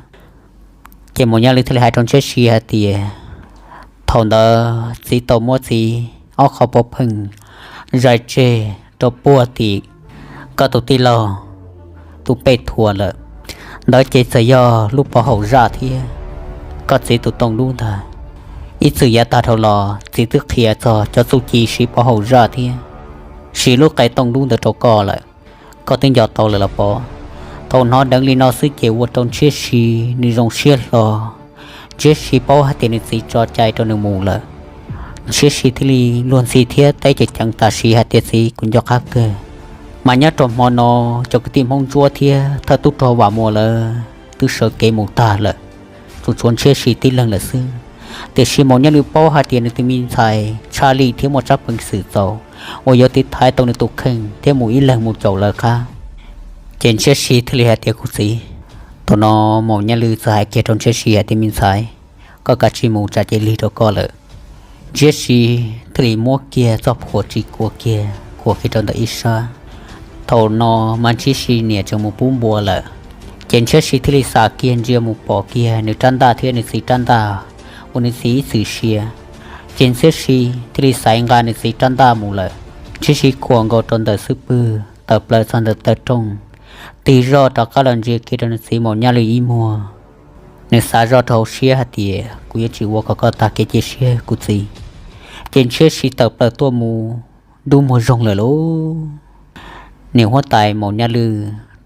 Ces Maum Nyaj Lwj thiaj li hais rau Ntshiab Si hais tias, thaum ntawd txiv tau muab txiv ob qho pov pheej zais tseg rau puag tim koj tus tij laug tus pej thuam lawm. Ntawd ces txawm yog lub pov haum zaj thiab koj txiv tus tooj dub ntag. Ib txwm yav tag dhau los txiv twb qhia txog cov txuj ci siv pov haum zaj thiab siv lub qe tooj dub ntawd rau koj lawm, koj twb nco tau lawm los pov? Thaum hnov dheev li no xwb ces ua rau Ntshiab Si nws zoo siab hlo. Ntshiab Si paub hais tias nws txiv tso cai rau nws mus lawm, Ntshiab Si thiaj li luag ntxhi thiab teb ceev ceev tam sim hais tias, txiv, kuv nco qab kawg. Mas nyob rau hmo no, cov kwv tij Hmoob Ntsuab thiab thawj tub rog Vam Muas lawv twb sawv kev mus tag lawm, tsuas tshuav Ntshiab Si tib leeg lawm xwb. Tiam sis Maum Nyaj Lwj paub hais tias nws tus me ntxhais tshaj lij thiab muaj tsab peev xwm txaus uas yuav tiv thaiv tau nws tus kheej thiab mus ib leeg mus caum lawv qab. Ces Ntshiab Si thiaj li hais tias, kuv txiv. Thaum no Maum Nyaj Lwj txawm hais kiag rau Ntshiab Si hais tias, me ntxhais, koj kav tsij mus, tsam ces lig rau koj lawm. Ntshiab Si thiaj li muab kiag txoj phuam tsis kua kiag khuam kiag rau ntawm ib sab. Thaum no mas Ntshiab Si niam tseem mus pub npua lawm, ces Ntshiab Si thiaj li xav kiag ntsia mus pom kiag nws rab ntaj thiab nws txiv rab ntaj uas nws txiv ib txwm sia. Ces Ntshiab Si thiaj li xaiv nqa nws txiv rab ntaj mus lawm. Ntshiab Si khuam nkaus rau ntawm xub pwg tawm plaws txog ntawm taw rooj, tig zoj rov qab los ntsia kiag rau nws txiv Maum Nyaj Lwj ib muag. Nws xav zoj rau hauv siab hais tias, kuv yuav tsis ua kom koj tag kev cia siab, kuv txiv. Ces Ntshiab Si tawm plaws tuaj mus, dub muag zoog lawm lauj. Niam huab tais Maum Nyaj Lwj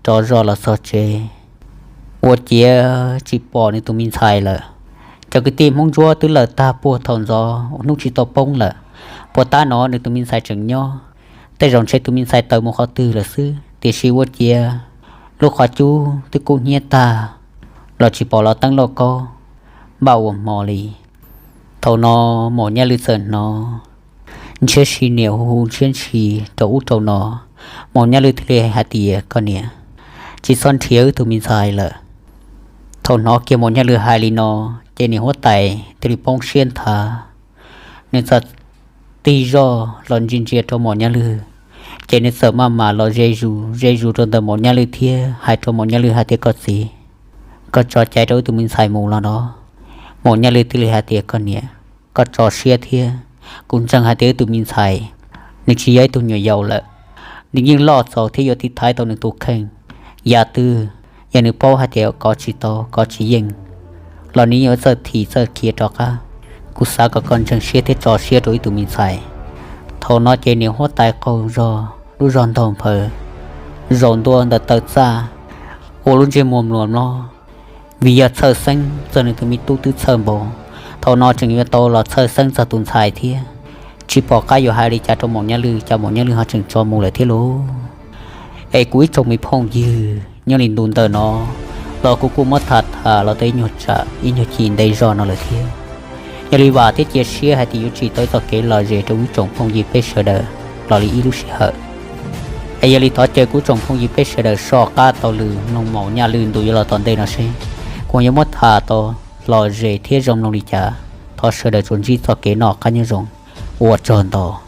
rov zoj los txog tsev, ua ciav tsis pom nws tus me ntxhais lawm. Cov kwv tij Hmoob Ntsuab twb lawm tag puag thaum ntxov uas hnub tsis tau poob lawm, puas tab no nws tus me ntxhais tseem nyob. Tej zaum ntshe tus me ntxhais tawm mus qhov twg lawm xwb, tiam sis ua ciav lub qhov cub twb kub hnyiab tag los tsis pom los teeb lauj kaub npaj ua hmo li. Thaum no Maum Nyaj Lwj txawm hnov Ntshiab Si niam hu hu Ntshiab Si rau ub rau no. Maum Nyaj Lwj thiaj li hais tias, koj niam, tsis txhob nrhiav wb tus me ntxhais lawm. Thaum hnov kiag Maum Nyaj Lwj hais li no, ces niam huab tais thiaj li poob siab nthav. Nws txawm tig zoj los ntsia ntsia rau Maum Nyaj Lwj, ces nws txawm maj mam los ze zus ze zus rau ntawm Maum Nyaj Lwj thiab hais rau Maum Nyaj Lwj hais tias, koj txiv, koj tso cai rau wb tus me ntxhais mus los no. Maum Nyaj Lwj thiaj li hais tias, koj niam, koj tso siab thiab, kuv ntseeg hais tias wb tus me ntxhais nws tsis yog ib tug nyuam yaus lawm. Nws yeej loj txaus thiab yuav tiv thaiv tau nws tus kheej. Yam twg yog nws paub hais tias kov tsis tau, kov tsis yeej los nws yeej yuav txawj thim txawj khiav rov qab. Kuv xav kom koj ntseeg siab thiab tso siab rau wb tus me ntxhais. Thaum no ces niam huab tais qaug zog lub zog ntaug nphaws, zaum ntua ntawm taw txaj, ua lub ntsej muag mluas mlob, vim yog txhawj xeeb txog nws tus me tub twb txhawj npaum, thaum no tseem yuav tau los txhawj xeeb txog tus ntxhais thiab. Tsis pom qab yuav hais li cas rau Maum Nyaj Lwj, cas Maum Nyaj Lwj ho tseem tso mus lawm thiab lauj. Es kuv ib tsoom me phooj ywg, nyob li ntu ntawm no los kuv kuj muab tham tham los tau ib nyuag tsam ib nyuag ci ntev zog no lawm thiab. Yog li vam thiab cia siab hais tias yuav tsim tau ib txoj kev lom zem rau kuv ib tsoom phooj ywg peb sawv daws los li ib lub sij hawm. Es yog li thov caw kuv tsoom phooj ywg peb sawv daws soj qab taug lw mloog Maum Nyaj Lwj ntu yuav los tom ntej no seb kuv yuav muab tham tau lom zem thiab zoo mloog li cas. Thov sawv daws tsuas ntsib txoj kev noj qab nyob zoo, ua tsaug ntau.